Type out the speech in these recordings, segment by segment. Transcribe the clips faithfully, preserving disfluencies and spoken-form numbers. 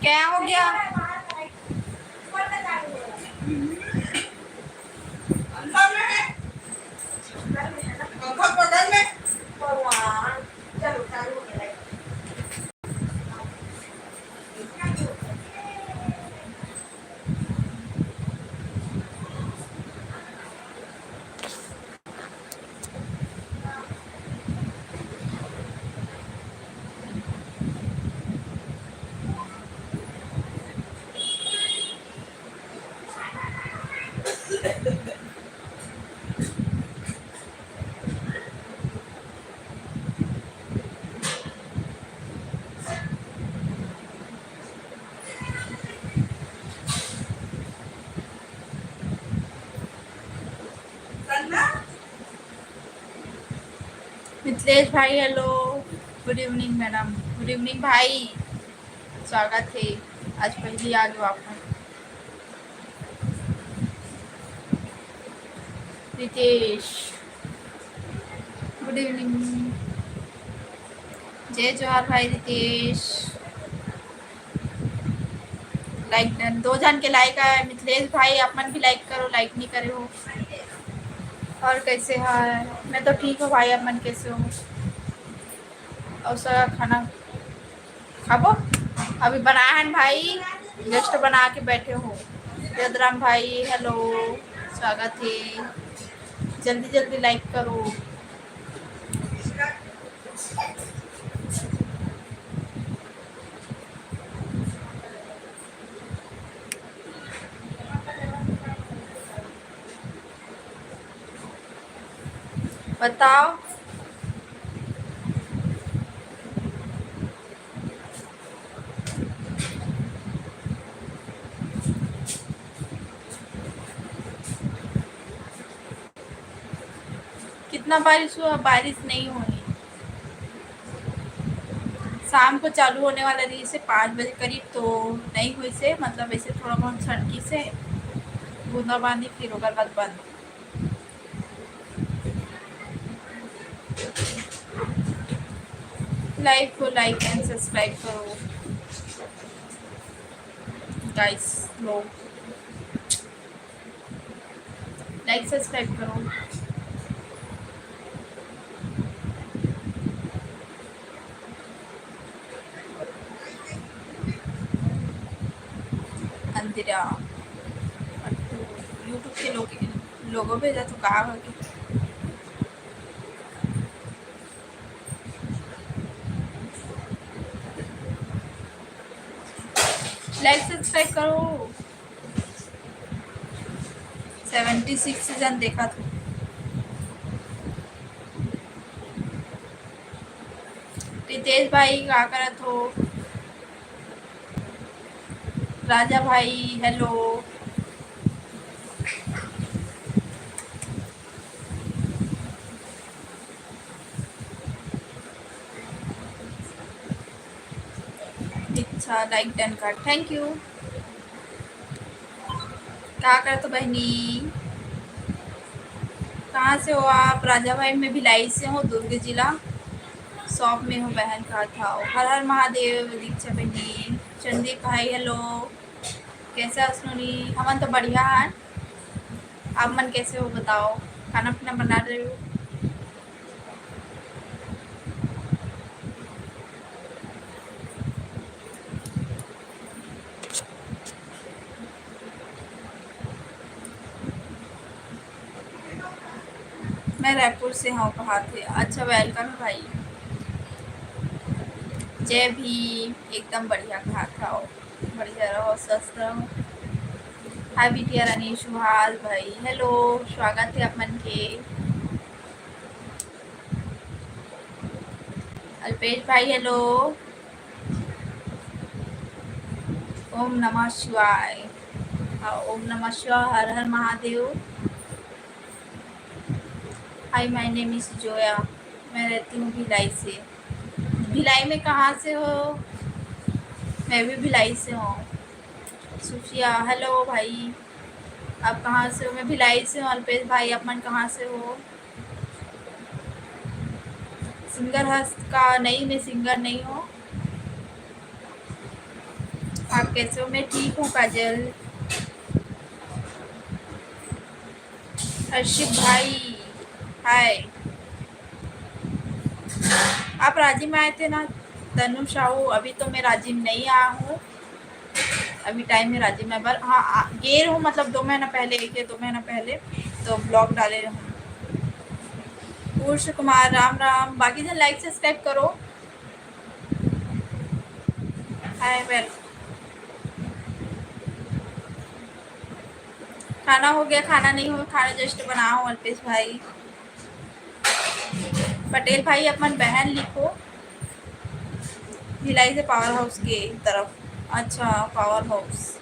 क्या हो गया? अंदर में है। पंखा बगल में। भगवान। चलो, चालू हो गया। मिथिलेश भाई, hello, good evening madam, good evening भाई, स्वागत है। आज पहली आ गए आप। Ritesh, good evening। जय जोहार भाई रितेश। Like done, दो झन के like आय। मिथिलेश भाई, आप मन भी like करो, like नहीं करे हो। और कैसे है? मैं तो ठीक हूँ भाई, आप मन कैसे हो? और सब खाना खाबो, अभी बनाए हन भाई, just बना के बैठे हो। जदराम भाई, hello, स्वागत है। जल्दी जल्दी like करो। बताओ। कितना बारिश हुआ? बारिश नहीं हुई। शाम को चालू होने वाला रहिसे पाँच बजे करीब, तो नहीं हुई से, मतलब ऐसे थोड़ा बहुत छटकी से बूंदाबांदी, फिर ओकर बाद बंद। Live को like and subscribe करो guys लोग। Like subscribe करो। अंधेरा। YouTube के लोग, लोगो भेजा तो का हो गया? Like subscribe करो। Seventy six जन देखा था। रितेश भाई का करत हो? राजा भाई, hello। अच्छा, like done कर, thank you। का करत हो बहनी? कहाँ से हो आप? राजा भाई, मैं भिलाई से हूँ, दुर्ग जिला। Shop में हूँ बहन, का था। हर हर महादेव दीक्षा बहनी। संदीप भाई, hello। कैसे हो सुनी? हमन तो बढ़िया है। आप मन कैसे हो बताओ? खाना पीना बना रहे हो? मैं रायपुर से हूँ, कहा थे। अच्छा, welcome भाई। जय भीम। एकदम बढ़िया कहा था, बढ़िया रहो, स्वस्थ रहो। हाय बिटिया रानी, सुहास भाई, hello, स्वागत है आप मन के। अल्पेश भाई, hello। ओम नमः शिवाय। हाँ, ओम नमः शिवाय, हर हर Mahadev. Hi, my name is Zoya। मैं रहती हूँ भिलाई से। भिलाई में कहाँ से हो? मैं भी भिलाई से हूँ। सुफिया, hello भाई, आप कहाँ से हो? मैं भिलाई से हूँ। अल्पेश भाई, आप मन कहाँ से हो? Singer हस्त का नहीं, मैं singer नहीं हूँ। आप कैसे हो? मैं ठीक हूँ काजल। हर्षित भाई, हाय। आप राजिम में आए थे ना, तनु साहू? अभी तो मैं राजिम नहीं आया हूँ, अभी टाइम है राजिम में। बर हाँ, आ, गे रहूँ, मतलब दो महीना पहले, एक या दो महीना पहले तो ब्लॉग डाले रहूँ। पुरुष कुमार, राम राम। बाकी जन लाइक सब्सक्राइब करो। हाय, वेल। खाना हो गया? खाना नहीं हो, खाना जस्ट बना हो, अल्पेश भाई। पटेल भाई, अपन बहन लिखो, भिलाई से पावर हाउस के तरफ। अच्छा, पावर हाउस।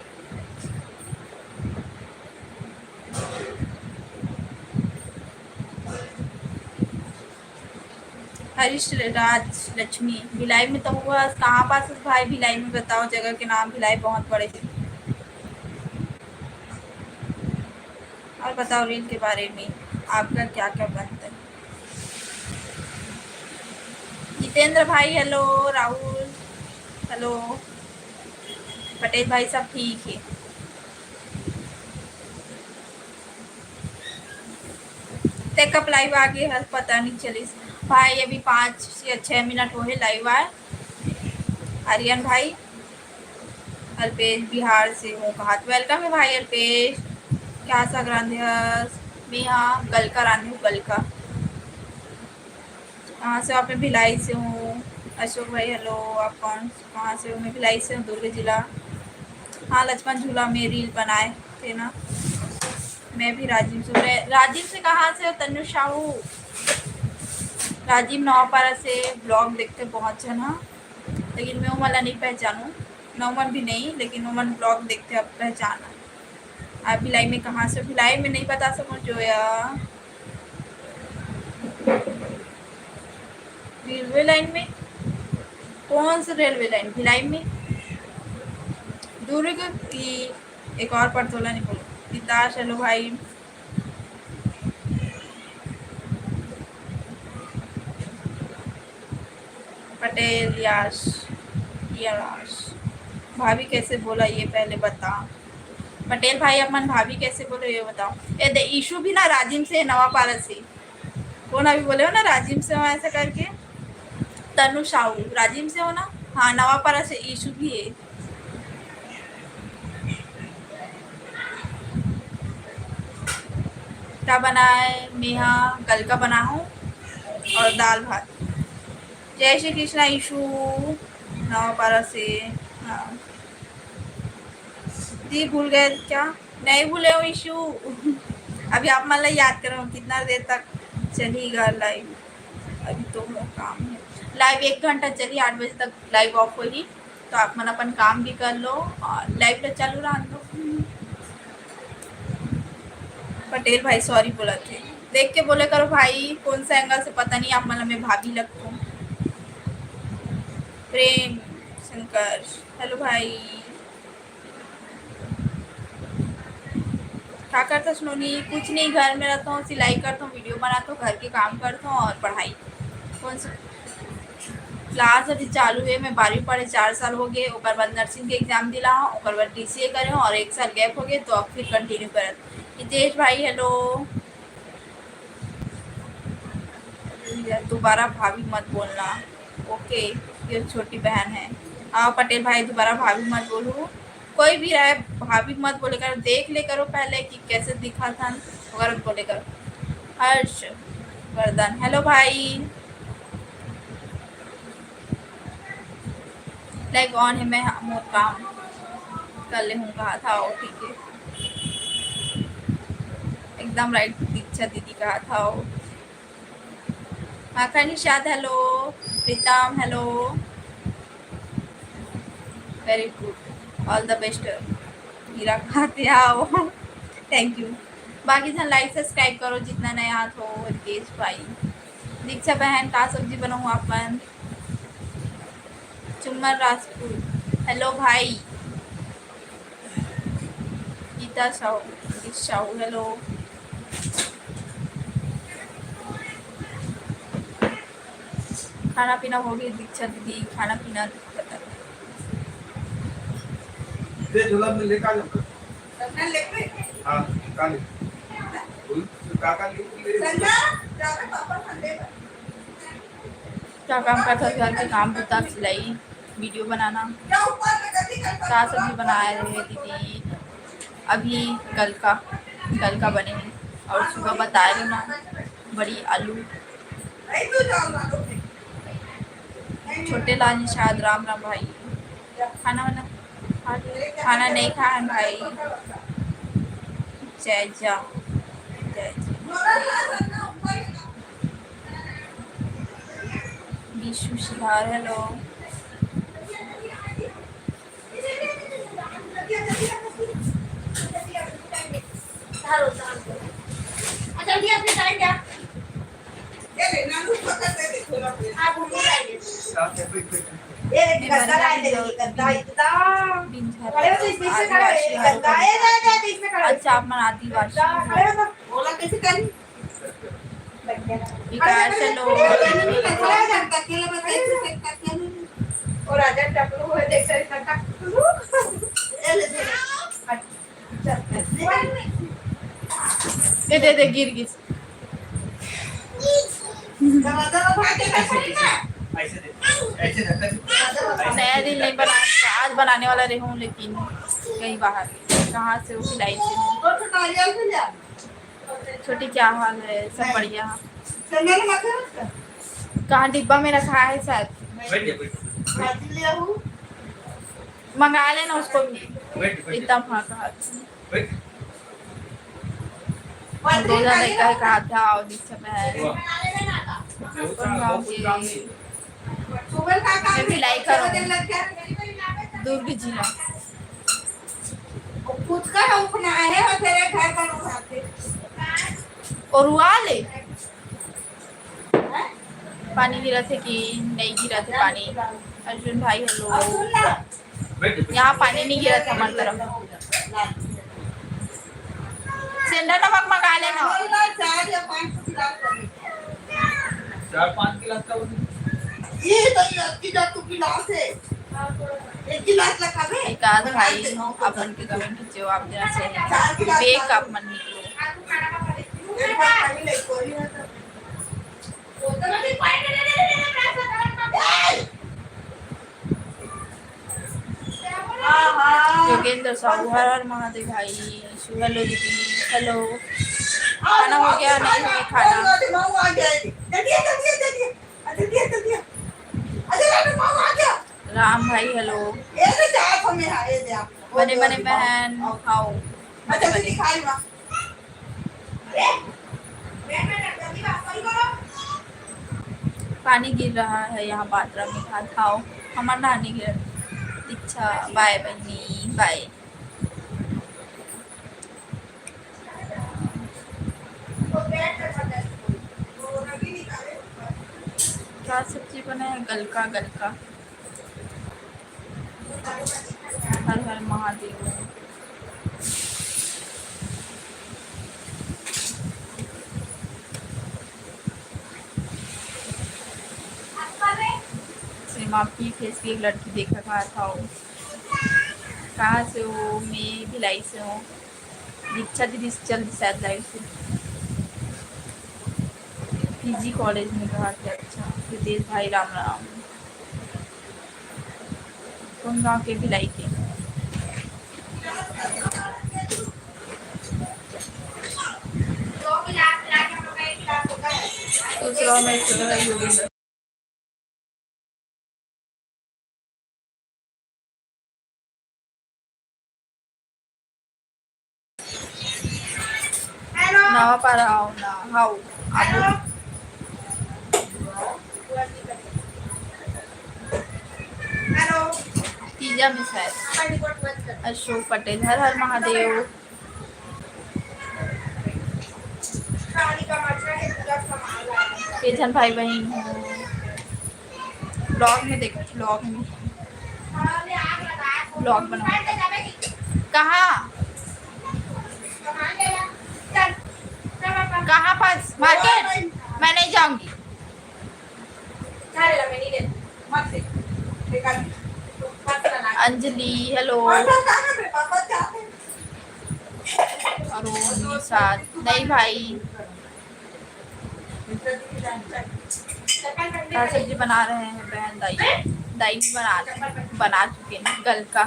हरीश राज लक्ष्मी, भिलाई में तो हुआ, कहाँ पास है भाई? भिलाई में बताओ, जगह के नाम। भिलाई बहुत बड़े। और बताओ, रील के बारे में आपका क्या क्या बनता है? जितेंद्र भाई, हेलो। राहुल, हेलो। पटेल भाई, सब ठीक है? ते कब लाइव आ गए हस, पता नहीं चलिस भाई। अभी पाँच या छः मिनट हो है लाइव आए। आर्यन भाई, अल्पेश बिहार से हूँ, कहा वेलकम है भाई अल्पेश। क्या साग रांधे हस? मैं हाँ गलका रांधे हूँ, गलका। कहाँ से हो? आप? मैं भिलाई से हूँ। अशोक भाई, हेलो। आप कौन, कहाँ से हो? मैं भिलाई से हूँ, दुर्ग जिला। हाँ, लक्ष्मण झूला में रील बनाए थे ना। मैं भी राजिम से। मैं राजिम से कहाँ से हो? तनु साहू। राजिम नवापारा से ब्लॉग देखते बहुत जन, हाँ, लेकिन मैं वो वाला नहीं पहचानू, नौमन भी नहीं, लेकिन नौमन ब्लॉग देखते अब पहचाना। आप भिलाई में कहाँ से? भिलाई में नहीं बता सको जो या रेलवे लाइन में। कौन सा रेलवे लाइन? भिलाई में, दुर्ग की। एक और पटोला नहीं बोलो। पिताश, हेलो भाई। पटेल याश, याश। भाभी कैसे बोला ये पहले बता। पटेल भाई, अपन भाभी कैसे बोले ये बताओ। ये दे, ईशु भी ना राजिम से, नवापारा से। कौन अभी बोले हो ना राजिम से हो ऐसा करके? तनु साहू राजिम से हो ना? हाँ, नवापारा से ईशु भी है। क्या बनाए? मेहा गलका बना हूँ और दाल भात। जय श्री कृष्णा ईशु, नवापारा से। हाँ, दी भूल गए क्या? नहीं भूले हो ईशु। अभी आप मन ला याद करो, कितना देर तक चलेगा लाइव? अभी तो मोर काम है। लाइव एक घंटा चली, आठ बजे तक लाइव ऑफ होगी, तो आप मन अपन काम भी कर लो और लाइव ला चालू रहन दो। पटेल भाई सॉरी बोला थे, देख के बोले करो भाई, कौन सा एंगल से पता नहीं आप मन ला मैं भाभी लगता हूँ। प्रेम शंकर, हेलो भाई। का करता सुनोनी? कुछ नहीं, घर में रहता हूँ, सिलाई करता हूँ, वीडियो बनाता हूँ, घर के काम करता हूँ और पढ़ाई। कौन सा क्लास अभी चालू है? मैं बारहवीं पढ़े, चार साल हो गए, ओकर बाद नर्सिंग के एग्जाम दिला हूँ, ओकर बाद डीसीए करे हूँ और एक साल गैप हो गए, तो अब फिर कंटिन्यू करत। हितेश भाई, हेलो। दोबारा भाभी मत बोलना, ओके? ये छोटी बहन है। हाँ पटेल भाई, दोबारा भाभी मत बोलू, कोई भी रहे, भाभी मत बोले करो, देख ले करो पहले कि कैसे दिखा था, ओकर बोले करो। हर्ष वर्धन, हेलो भाई। लाइव ऑन है, मैं मोर काम कर ले हूँ, कहा था, ओ, ठीक है, एकदम राइट, दीक्षा दीदी कहा था, ओ। माखा Nishad, hello. Pritam, hello. Very good, all the best। हीरा खाते आओ। Thank you. बाकी जन लाइक सब्सक्राइब करो, जितना नया हाथ हो। रितेश भाई, दीक्षा बहन, का सब्जी बनाऊँ आपन? चुम्मन राजपूत, हेलो भाई। गीता साहू, गीत साहू, हेलो। खाना पीना हो गई दीक्षा दीदी? खाना पीना खत्म। दे झोला में लेकर आ जाऊंगा। हाँ, का ले? बोल, का का ले? का काम करथस? घर के काम बुता, सिलाई, वीडियो बनाना, साग सब्जी बनाए रहे दीदी। अभी गलका, गलका बने हे अउ सुबह बताए रहे ना, बड़ी आलू। छोटे लाल निषाद, राम राम भाई। खाना वाना खा लिया? खाना नहीं खाए भाई। जय जा, जय जा। विशु सुधार, हेलो। अच्छा, आप मन आदिवासी हो। विकास, हेलो। दे, दे, दे, गिर गिस। नया reel नहीं बना, आज बनाने वाला रहे हूँ, लेकिन कहीं बाहर, कहाँ से, वो भिलाई से हूँ। छोटी, क्या हाल है? सब बढ़िया। कहाँ डिब्बा में रखा है शायद। मंगा लेना उसको भी। एकदम, हाँ, कहा। दो हजार लड़का है, कहा था, और दीक्षा बहन। मैं भी लाई करूँ। दुर्ग जिला। खुद का उखना है और तेरे घर का उखाते। और हुआ ले? पानी गिरत हे कि नहीं गिरत हे पानी? अर्जुन भाई, हेलो। यहाँ पानी नहीं गिरत हे हमारी तरफ। सेंधा नमक मंगा लेना। चार पाँच गिलास का। ये तो ये अतकी जा तू गिलास है। एक गिलास ला खाबे? विकास भाई, अपन के कमेंट के जवाब देना चाहिए। चार गिलास ला। आप मन निकलो। एक बार खाई ले, कोई है तो। योगेंद्र साहू, हर हर महादेव भाई। हेलो दीदी, हेलो। खाना हो गया? नहीं हुआ खाना। राम भाई, हेलो। बने बने बहन, आओ। बने बने। पानी गिर रहा है यहाँ बाथरूम में, हाथ आओ। हमार ना नहीं गिरत। अच्छा, बाय बहनी, बाय। का सब्जी बना है? गलका, गलका। हर हर महादेव। सिनेमा पी फेस की एक लड़की देखा कहा था वो। कहाँ से हो? मैं भिलाई से हूँ। दीक्षा दीदी से चल शायद लाइव से। पीजी कॉलेज में कहा थे। अच्छा, रितेश भाई राम राम। कौन गांव के? भिलाई के। दूसरा में सुन रही होगी। नवा पारा आओ ना, हाउ, आबू। तीजा में शायद। अशोक पटेल, हर हर महादेव। के झन भाई बहन हो, vlog में देखो, vlog में, vlog बनाओ। कहाँ, कहाँ पास? मार्केट? मैं नहीं जाऊंगी। अंजलि, हेलो। और वो भी साथ, नहीं भाई, क्या सब्जी बना रहे हैं बहन? दाई, दाई भी बना, बना चुके हैं गलका।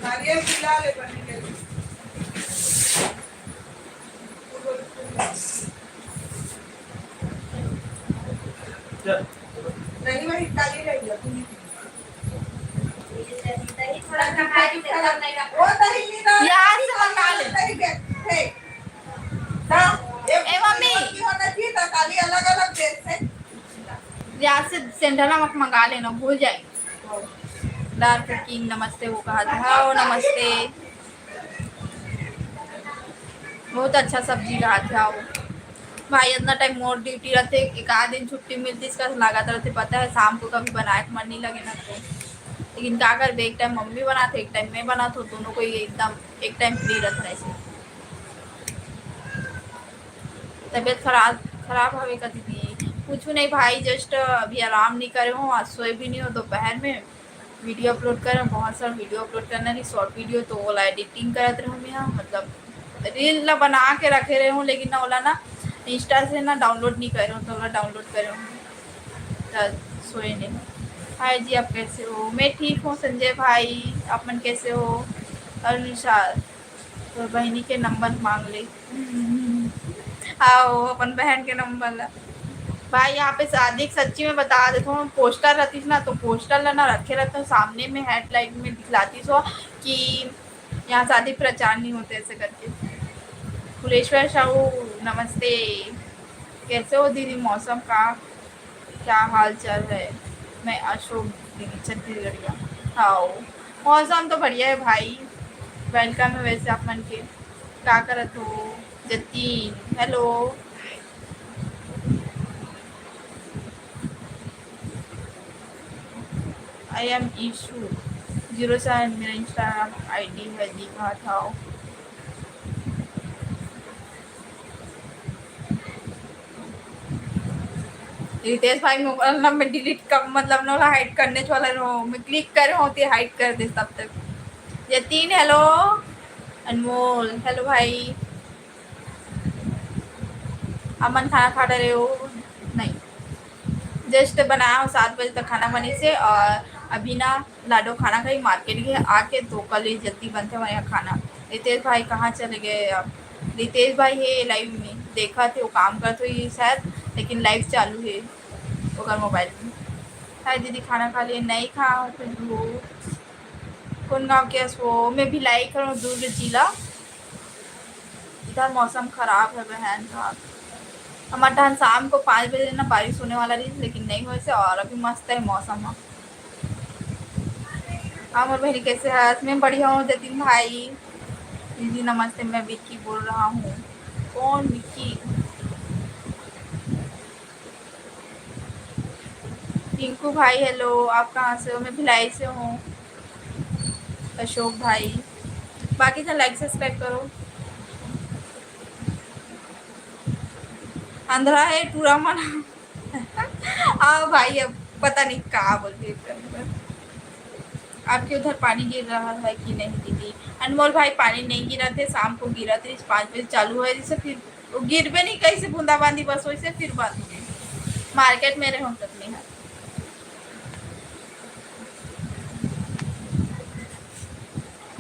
नारियल खिला ले बनी के। नहीं, वही काली रही है, पूरी। दही थोड़ा सा खाई, वो दही नहीं डाल, यहाँ से मंगा ले। दही के, हे। हाँ, एक ए, मम्मी। होना चाहिए था, काली अलग-अलग देश से। यहाँ से सेंधा नमक मंगा लेना, भूल जाए। डार्क किंग नमस्ते, वो कहा था, हाँ, वो नमस्ते। बहुत अच्छा सब्जी रहा था वो। भाई, इतना टाइम मोर ड्यूटी रहते, एक आध दिन छुट्टी मिलती, इसका लागत रहते, पता है, शाम को कभी बनाए के मन नहीं लगे ना तो। लेकिन का करबे, एक टाइम मम्मी बनाते, एक टाइम मैं बनाता हूँ, दोनों को ही एकदम एक टाइम फ्री रहता है ऐसे। तबीयत खराब, खराब हवे का दीदी? कुछ नहीं भाई, just अभी आराम नहीं करे हूँ, आज सोए भी नहीं हूँ दोपहर में। वीडियो अपलोड करे हूँ, बहुत सारा वीडियो अपलोड करना रही, शॉर्ट वीडियो, तो ओला एडिटिंग करत रहूँ मैं, मतलब रील ला बना के रखे रहे हूँ, लेकिन ना ओला ना इंस्टा से ना डाउनलोड नहीं करे हूँ, तो ओला डाउनलोड करे हूँ, तो सोए नहीं। हाय जी, आप कैसे हो? मैं ठीक हूँ संजय भाई, आप मन कैसे हो? अरुण निषाद, तो बहिनी के नंबर मांग ले। आओ, अपन बहन के नंबर ला। भाई, यहाँ पे शादी के सच्ची में बता देता हूँ, पोस्टर रहतीस ना, तो पोस्टर ला ना रखे रहता हूँ, सामने में हेडलाइट में दिखलातीस हो कि यहाँ शादी प्रचार नहीं होते ऐसे करके। फुलेश्वर साहू, नमस्ते, कैसे हो दीदी? मौसम का क्या हाल चाल है? मैं अशोक दीदी, छत्तीसगढ़िया। हाँ, मौसम तो बढ़िया है भाई, वेलकम है वैसे आप मन के। का करत हो? Jatin, hello. I am Ishu zero seven, मेरा Instagram ID है, दिखा था। रितेश भाई मोबाइल नंबर डिलीट कर, मतलब ना हाइड करने वाला रहो, मैं क्लिक करे होती हाइड कर दे तब तक। जतीन, हेलो। अनमोल, हेलो भाई। अमन, खाना खा रहे हो? नहीं, जस्ट बनाया हूँ, सात बजे तक खाना बनी से। और अभी ना लाडो खाना खाई, मार्केट गए आके, तो कल ही जल्दी बनते हमारे यहाँ खाना। रितेश भाई कहाँ चले गए अब? रितेश भाई है लाइव में, देखा थे वो काम करते हुए शायद, लेकिन लाइव चालू है ओकर मोबाइल में। हाय दीदी, खाना खा लिए? नहीं खाया हूँ, कुछ भी हो। कौन गाँव के हस वो? मैं भिलाई खड़ा हूँ, दुर्ग जिला। इधर मौसम खराब है बहन का। हमारे ठन शाम को पाँच बजे ना बारिश होने वाला रही, लेकिन नहीं हुए से, और अभी मस्त है मौसम। हाँ मोर बहनी, कैसे हस? मैं बढ़िया हूँ जतिन भाई। दीदी नमस्ते, मैं विक्की बोल रहा हूँ। कौन विक्की? टिंकू भाई, हेलो, आप कहाँ से हो? मैं भिलाई से हूँ। अशोक भाई, बाकी तो लाइक सब्सक्राइब करो। अंधरा है टूरा मन। आओ भाई, अब पता नहीं का बोल रही है। आपके उधर पानी गिर रहा है कि नहीं दीदी? अनमोल भाई, पानी नहीं गिरा थे, शाम को गिरा थे, पाँच बजे चालू है, जैसे फिर वो गिरबे नहीं, कैसे बूंदाबांदी, बस वैसे फिर बात हो गई। मार्केट में रहो तक नहीं है।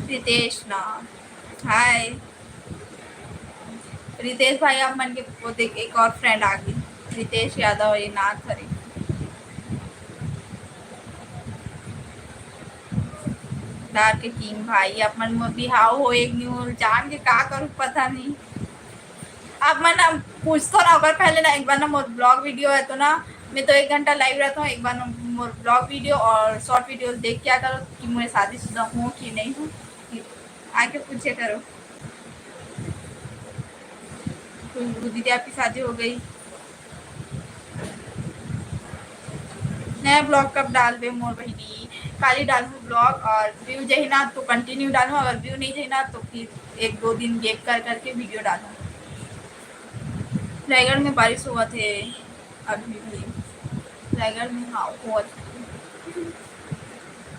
रितेश ना, हाय। रितेश भाई, आप मन के वो देख, एक और फ्रेंड आ गई, रितेश यादव, ये नाथ हरे। डार्क किंग भाई, आप मन मोर बिहाव हो एक न्यू जान के का करूँ, पता नहीं। आप मन अब पूछतो ना, ओकर पहले ना एक बार ना मोर ब्लॉग वीडियो है तो ना, मैं तो एक घंटा लाइव रहता हूँ, एक बार ना मोर ब्लॉग वीडियो और शॉर्ट वीडियो देख क्या करो कि मैं शादीशुदा हूँ कि नहीं हूँ, आके पूछे करो। खुशबू दीदी, आपकी शादी हो गई? नया ब्लॉग कब डालबे मोर बहिनी? काली डालहूँ ब्लॉग, और व्यू जही ना तो कंटिन्यू डालहूँ, अगर व्यू नहीं जही ना तो फिर एक दो दिन गैप कर करके वीडियो डालहूँ। रायगढ़ में बारिश हुआ थे अभी भी। रायगढ़ में, हाँ, बहुत।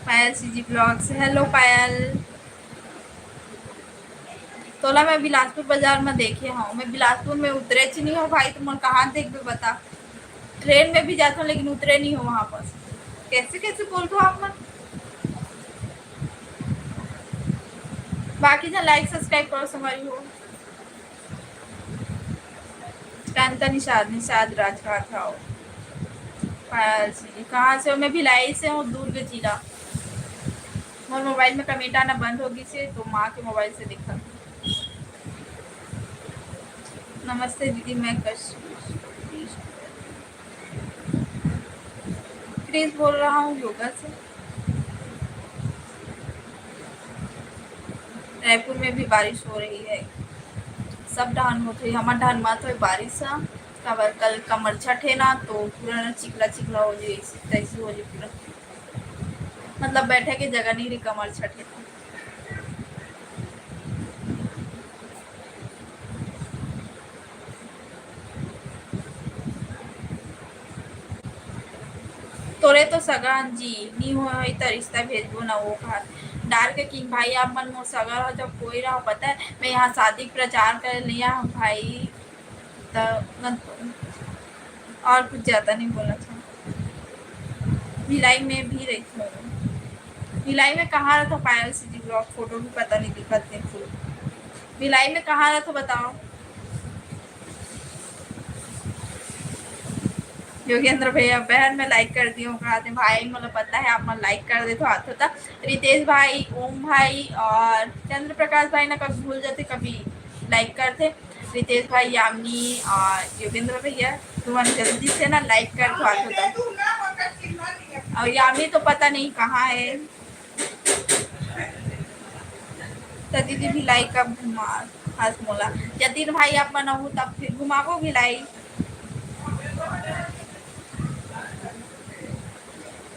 पायल सीजी ब्लॉग्स, हेलो पायल। तोला मैं बिलासपुर बाजार में देखे हूँ, मैं बिलासपुर में उतरे च नहीं हूँ भाई, तो मन कहाँ देखबे बता। ट्रेन में भी जाता हूँ लेकिन उतरे नहीं हूँ वहाँ पर। कैसे कैसे बोल दो आप मन। बाकी जन लाइक सब्सक्राइब करो संगवारी हो। कांता निषाद, निषाद राजघाट, हाँ। पायल जी, कहाँ से हो? मैं भिलाई से हूँ, दुर्ग जिला। मोर मोबाइल में कमेंट आना बंद हो गई से, तो माँ के मोबाइल से देखा। नमस्ते दीदी, मैं कश-, क्रिस बोल रहा हूँ योगा से। रायपुर में भी बारिश हो रही है, सब डहान होत होही, हमर डहान मत होय बारिश ह, काबर कल कमर छठ हे ना, तो पूरा ना चिकला चिकला हो जाही, ऐसी तैसी हो जाही पूरा, मतलब बैठे के जगह नहीं रही कमर छठ हे तो। तोरे तो सगा जी नी होय होही त रिश्ता भेजबो ना, वो कहा। डार्क किंग भाई, आप मन मोर सगा रहो, जब कोई रहो, पता है, मैं यहाँ शादी के प्रचार करे लिया हूँ भाई, त मत बोल। और कुछ ज्यादा नहीं बोलना था। भिलाई में भी रहती हूँ। भिलाई में कहाँ रहता पायल सीजी ब्लॉग? फोटो भी पता नहीं दिखत हे फुल। भिलाई में कहाँ रहता बताओ? योगेंद्र भैया, बहन मैं लाइक कर दी हूँ, कहा थे भाई, मतलब पता है आप मन लाइक कर देते हो, हाथ होता। रितेश भाई, ओम भाई और चंद्र प्रकाश भाई ना कभी भूल जाते, कभी लाइक करते। रितेश भाई, यामिनी और योगेंद्र भैया, तुमन जल्दी से ना लाइक कर दो, हाथ होता। और यामिनी तो पता नहीं कहाँ है। त दीदी भिलाई कब घुमा हस मोला? जतिन भाई आप मन आहू तब फिर घुमाबो भिलाई।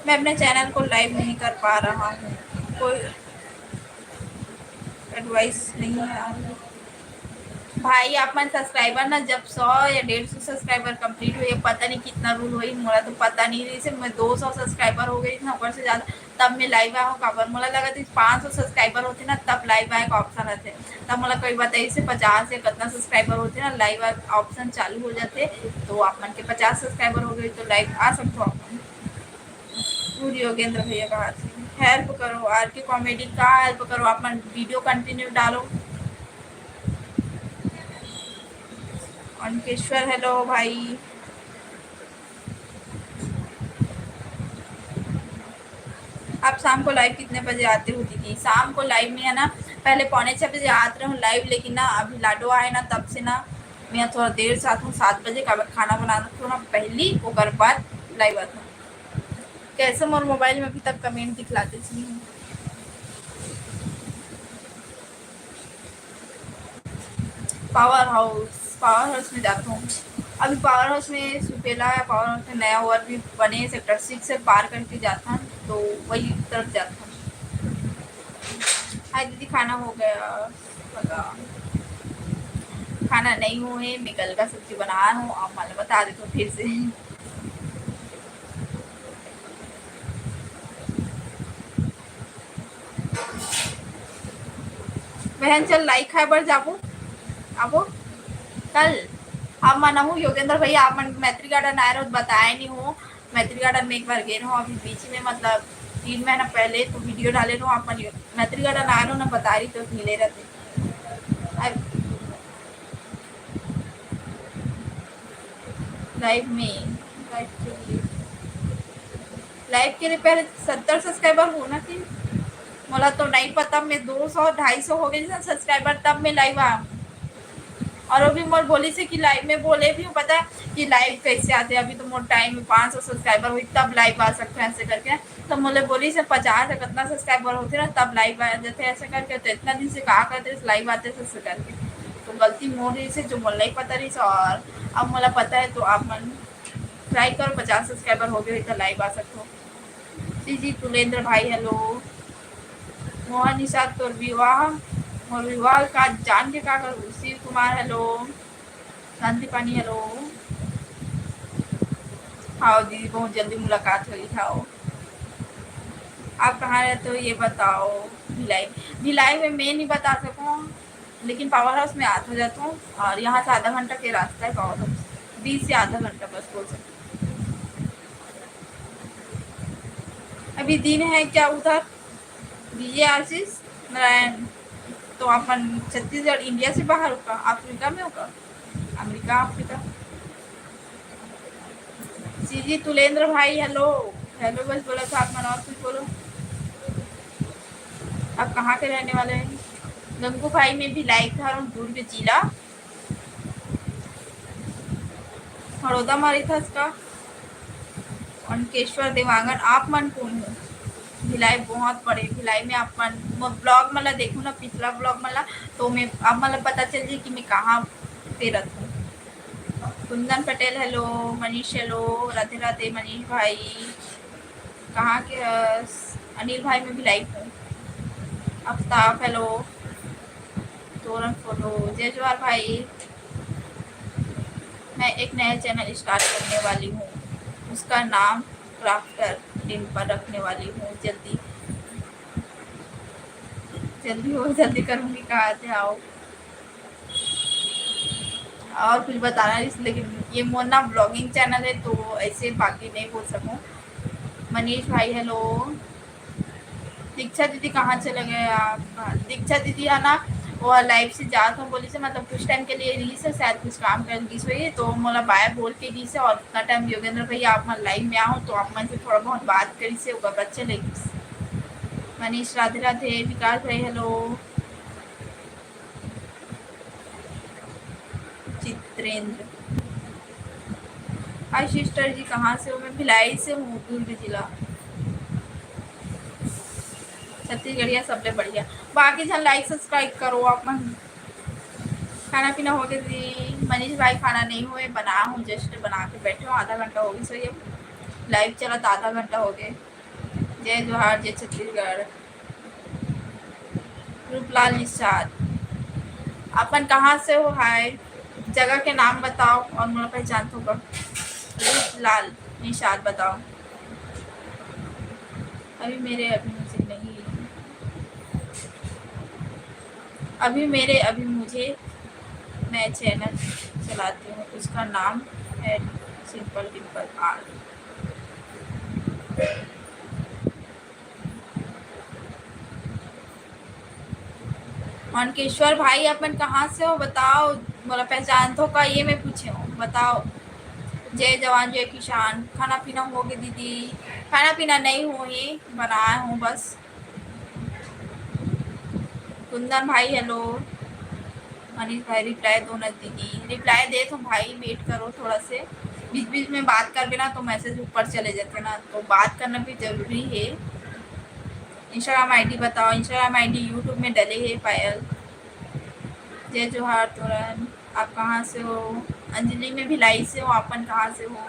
मैं अपने चैनल को लाइव नहीं कर पा रहा हूँ, कोई एडवाइस नहीं है। भाई आप मन सब्सक्राइबर ना जब सौ या डेढ़ सौ सब्सक्राइबर कंप्लीट होही, पता नहीं कितना रूल होही, मोला तो पता नहीं रहिसे। मैं दो सौ सब्सक्राइबर हो गई ना, ऊपर से ज्यादा, तब मैं लाइव आए हूँ। काबर मोला लगा था पाँच सौ सब्सक्राइबर होते ना तब लाइव आए का ऑप्शन रहते, तब मोला कोई बताइसे पचास या कितना सब्सक्राइबर होते ना लाइव आए ऑप्शन चालू हो जाते, तो आप मन के पचास सब्सक्राइबर हो गई तो लाइव आ सकते हो आप मन। गुड योगेंद्र भैया कहा थे हेल्प करो, आर के कॉमेडी का हेल्प करो, आप मन वीडियो कंटिन्यू डालो। अंकेश्वर हेलो भाई। आप शाम को लाइव कितने बजे आते हो दीदी? शाम को लाइव में है ना, पहले पौने छः बजे आते रहो लाइव, लेकिन ना अभी लाडो आए ना तब से ना मैं थोड़ा देर से आती हूँ, सात बजे का खाना बनाना थोड़ा पहली, ओकर बाद लाइव आती हूँ। कैसे मोर मोबाइल में अभी तक कमेंट दिखलाते जी? पावर हाउस, पावर हाउस में जाता हूँ। अभी पावर हाउस में सुपेला है, पावर हाउस में नया ओवर भी बने, सेक्टर सिक्स से पार करके जाता हूँ, तो वही तरफ जाता हूँ। हाय दीदी, खाना हो गया? लगा। खाना नहीं हुए, मैं गलका सब्जी बना रहा हूँ, आप मतलब बता देते हो फिर से। बहन चल लाई खाए बर जाबो, आबो कल। आप मन आहू योगेंद्र भैया, आप मन मैत्री गार्डन आए रहो, बताए नहीं हो। मैत्री गार्डन में एक बार गए रहो, अभी बीच में मतलब तीन महीना पहले तो वीडियो डाले रहो, आप मन मैत्री गार्डन आए रहो ना, बता रही तो मिले रहते। लाइव में, लाइव के लिए, लाइव के लिए पहले सत्तर सब्सक्राइबर होना थी। मोला तो नहीं पता, मैं दो सौ ढाई सौ हो गई ना सब्सक्राइबर, तब मैं लाइव आ। और अभी मोर बोली से कि लाइव में बोले भी हूँ, पता है कि लाइव कैसे आते हैं। अभी तो मोर टाइम में पाँच सौ सब्सक्राइबर हुई तब लाइव आ सकते हैं ऐसे करके। तो मोले बोली से पचास या कितना सब्सक्राइबर होते ना तब लाइव आ जाते ऐसे करके। तो इतना दिन से कहा करते लाइव आते ऐसे करके, तो गलती मोर ही से जो मोला ही पता रही से। और अब मोला पता है तो आप मन ट्राई करो, पचास सब्सक्राइबर हो गए तो लाइव आ सकते हो। जी जी तुलेंद्र भाई हेलो। मोहन निषाद तोर विवाह, मोर विवाह का जान के का करूँ? शिव कुमार हेलो। शांति पानी हेलो। हाँ दीदी, बहुत जल्दी मुलाकात होही। हाँ, आप कहाँ रहते हो ये बताओ। भिलाई, भिलाई में मैं नहीं बता सकूँ, लेकिन पावर हाउस में आता जाता हूँ और यहाँ से आधा घंटा के रास्ता है पावर हाउस, बीस से आधा घंटा बस बोल सकते। अभी दिन है क्या उधर? विजय आशीष नारायण, तो अपन छत्तीसगढ़, इंडिया से बाहर होगा, अफ्रीका में होगा, अमेरिका, अफ्रीका। सीजी तुलेंद्र भाई, हेलो। हेलो बस बोला था आप मन, और कुछ बोलो। आप कहाँ के रहने वाले हैं? गंगू भाई, मैं भिलाई घर हूँ, दुर्ग जिला। हड़ौदा मा रहिथस का? अंकेश्वर देवांगन, आप मन कौन हो? भिलाई बहुत बड़े, भिलाई में आप मन मोर ब्लॉग मन ला देखो ना, पिछला ब्लॉग मन ला, तो मैं आप मन ला पता चल जाए कि मैं कहाँ पे रहता हूँ। कुंदन पटेल, हेलो। मनीष, हेलो। राधे राधे मनीष भाई, कहाँ के हस? अनिल भाई, मैं भिलाई हूँ। आफ्ताब, हेलो। तोरन फोटो, जय जोहार भाई। मैं एक नया चैनल स्टार्ट करने वाली हूँ, उसका नाम क्राफ्टर डिम्पल रखने वाली हूँ। जल्दी, जल्दी हो, जल्दी करूँगी, कहाँ से आओ। और कुछ बताना इस, लेकिन ये मोर ना ब्लॉगिंग चैनल है, तो ऐसे बाकी नहीं बोल सकूँ। मनीष भाई, हेलो। दीक्षा दीदी कहाँ चले गए आप? हाँ, दीक्षा दीदी है ना, वो लाइव से जात हूँ बोली से, मतलब कुछ टाइम के लिए रही से, शायद कुछ काम कर दी से, तो मोला बाय बोल के दी से। और उतना टाइम योगेंद्र भैया आप मन लाइव में आओ, तो आप मन से थोड़ा बहुत बात करी से, ओकर बाद चले गई। मनीष, राधे राधे। विकास भाई, हेलो। चित्रेंद्र, हाय सिस्टर जी, कहाँ से हो? मैं भिलाई से हूँ, दुर्ग जिला। छत्तीसगढ़िया सबले बढ़िया। बाकी झन लाइक सब्सक्राइब करो आप मन। खाना पीना हो गया जी? मनीष भाई, खाना नहीं हुए, बना हूँ, जस्ट बना के बैठे हूँ, आधा घंटा हो गया। सो ये लाइव चला तो आधा घंटा हो गया। जय जोहार, जय छत्तीसगढ़। रूपलाल निषाद, अपन कहाँ से हो? हाय, जगह के नाम बताओ और मोला पहचान तो कर। रूपलाल निषाद बताओ। अभी मेरे, अभी मुझे नहीं, अभी मेरे, अभी मुझे, मैं चैनल चलाती हूँ, उसका नाम है सिंपल डिम्पल आर। मनकेश्वर भाई, अपन कहाँ से हो बताओ, मोला पहचान तो का, ये मैं पूछे हूँ, बताओ। जय जवान जय किसान। खाना पीना हो गए दीदी? खाना पीना नहीं हुए, बनाए हूँ बस। कुंदन भाई, हेलो। मनीष भाई, रिप्लाई दो ना दीदी। रिप्लाई दे तो भाई, वेट करो थोड़ा से, बीच बीच में बात करबे ना तो मैसेज ऊपर चले जाते ना, तो बात करना भी जरूरी है। इंस्टाग्राम आईडी बताओ, इंस्टाग्राम आईडी यूट्यूब में डले है पायल। जय जोहार तोरन, आप कहाँ से हो? अंजलि, मैं भिलाई से हूँ, आपन कहाँ से हो?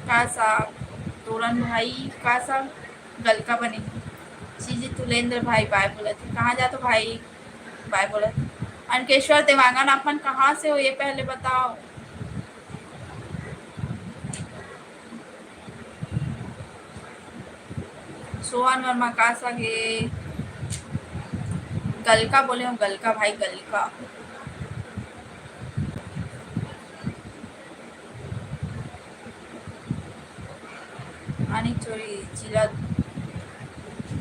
का सा तोरन भाई, का सा गलका बने। सीजी तुलेंद्र भाई बाय बोलत हे, कहाँ जात हो भाई? बाय बोलत। अनकेश्वर देवांगन, आप मन कहाँ से हो ये पहले बताओ। सोहन वर्मा का सा गे? गलका बोले हो, गलका भाई, गलका। आनी चोरी जिला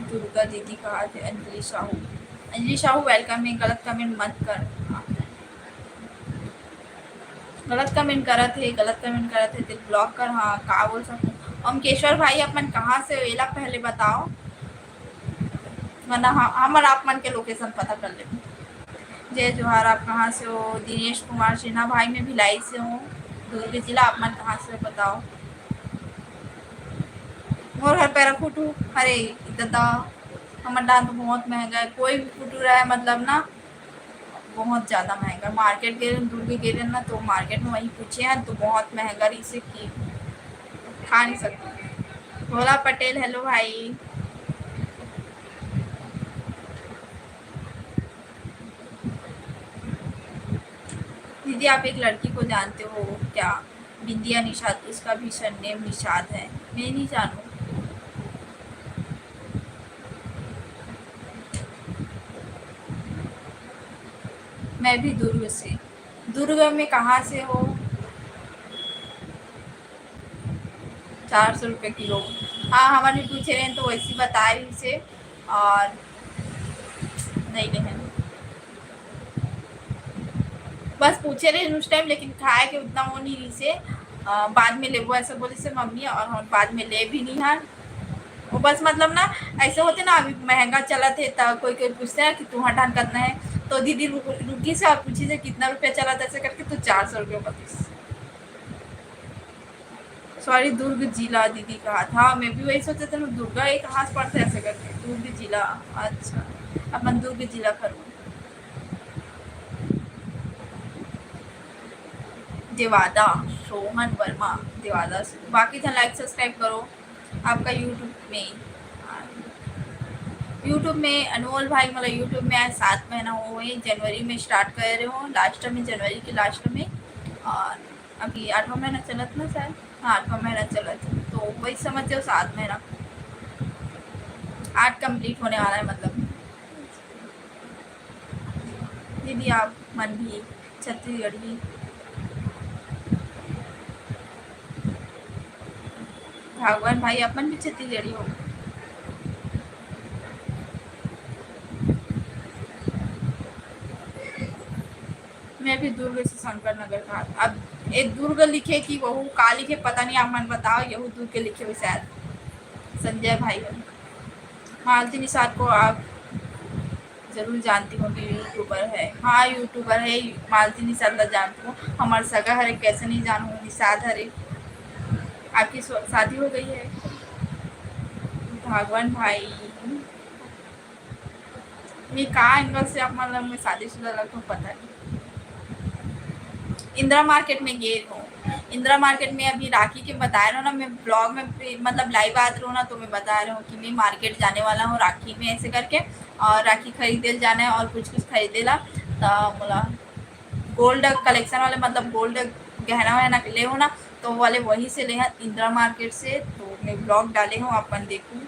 दुर्गा दीदी कहा थे अंजलि साहू। अंजलि साहू, वेलकम है, गलत कमेंट मत कर। गलत कमेंट करत हे, गलत कमेंट करत हे, ते ब्लॉक कर। हाँ, का बोल सकूँ? ओमकेश्वर भाई, अपन कहाँ से हो, एला पहले बताओ, वरना ह-, हमर आप मन के लोकेशन पता कर लेबो। जय जोहार, आप कहाँ से हो? दिनेश कुमार सिन्हा भाई, मैं भिलाई से हूँ, दुर्ग जिला। आप मन कहाँ से हो, बताओ। मोर घर पैरा फुटू। अरे ददा, हमर डान तो बहुत महंगा है, कोई भी फुटू रहा है, मतलब ना, बहुत ज़्यादा महंगा। मार्केट गे रहेन, दुर्ग गे रहेन ना, तो मार्केट में वही पूछे हैं, तो बहुत महंगा रही से कि खा नहीं सकते। भोला पटेल, हेलो भाई। दीदी, आप एक लड़की को जानते हो क्या? बिंदिया निषाद, उसका भी सरनेम निषाद है। मैं नहीं जानू। मैं भी दुर्ग से। दुर्ग में कहाँ से हो? चार सौ रुपये किलो। हाँ, हमन भी पूछे रहे तो वैसे ही बताए रहिसे और नहीं लेहे। बस पूछे रहे उस टाइम, लेकिन खाए के उतना वो नहीं रहिसे। अ, बाद में लेबो ऐसा बोलिसे मम्मी, और हम बाद में ले भी नहीं हन। वो बस मतलब ना, ऐसे होथे ना, अभी महंगा चलत हे त कोई कोई पूछथे ना कि तुंहर ठान कतना हे, तो दीदी रुक-, रुकिसे और पूछिसे कितना रुपया चलत हे ऐसे करके, तो चार सौ रुपया बतिस। सॉरी, दुर्ग जिला दीदी कहा था। मैं भी वही सोचा था, मैं दुर्गा ये कहाँ से पड़ता है ऐसे करके। दुर्ग जिला, अच्छा, अपन दुर्ग जिला करो। देवादा, सोहन वर्मा, देवादा से। बाकी था लाइक सब्सक्राइब करो। आपका यूट्यूब में, यूट्यूब में अनमोल भाई, मतलब यूट्यूब में आज सात महीना हो गए। जनवरी में स्टार्ट कर रहे हो, लास्ट में, जनवरी के लास्ट में, और अभी आठवां महीना चलत ना शायद, हाँ, आठवां महीना चलत, तो वही समझ जाओ, सात महीना, आठ कंप्लीट होने वाला है मतलब। दीदी, आप मन भी छत्तीसगढ़ी। भगवान भाई, अपन भी छत्तीसगढ़ी हो। मैं भी दुर्ग से शंकर नगर का। अब एक दुर्ग लिखे कि वहू का लिखे, पता नहीं, आप मन बताओ, यहू दुर्ग के लिखे हो शायद, संजय भाई हो। मालती निषाद को आप जरूर जानती होंगी, यूट्यूबर है। हाँ, यूट्यूबर है, मालती निषाद ला जानती हूँ। हमार सगा हरे, कैसे नहीं जानूँ, निषाद हरे। आपकी स्व-, शादी हो गई है? भगवान भाई, ये का एंगल से आप, मतलब, मैं शादीशुदा लगता हूँ, पता नहीं। इंदिरा मार्केट में गए हो, इंदिरा मार्केट में अभी राखी के बताए रहो ना, मैं ब्लॉग में भी, मतलब, लाइव आत रहो ना, तो मैं बता रही हूँ कि मैं मार्केट जाने वाला हूँ राखी में, ऐसे करके, और राखी खरीदे ल जाना है और कुछ कुछ खरीदे ला, तो बोला गोल्ड कलेक्शन वाले, मतलब, गोल्ड गहना वहना ले हो ना, तो वो वाले वहीं से ले हैं, इंदिरा मार्केट से। तो मैं ब्लॉग डाले हूँ, अपन देखूँ।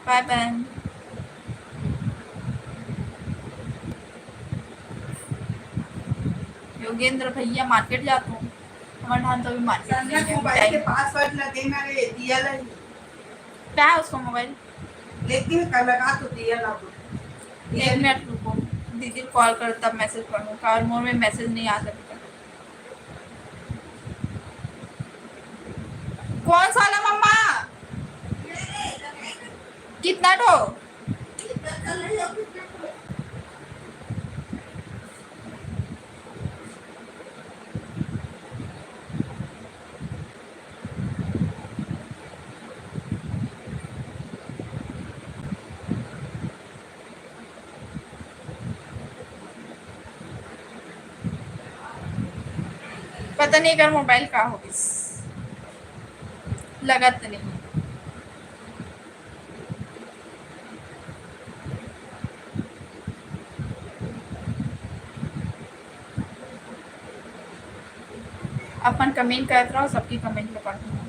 बाय बाय। योगेंद्र भैया मार्केट जात हो, हमारे धान तो अभी मार्केट संध्या नहीं है, मोबाइल के टाइम। पासवर्ड लगे ना रे, दिया ला ही। क्या है उसको मोबाइल? लेकिन कल लगा तो दिया ला बोल। एक मिनट रुको, दीदी कॉल कर तब मैसेज पढ़ूँ, और मोर में मैसेज नहीं आ सकता। कौन सा वाला मम्मा? कितना ठो? पता नहीं एकर मोबाइल का हो गिस, लगत नहीं। अपन कमेंट करत रहो, सबकी कमेंट ला पढ़ूंगा।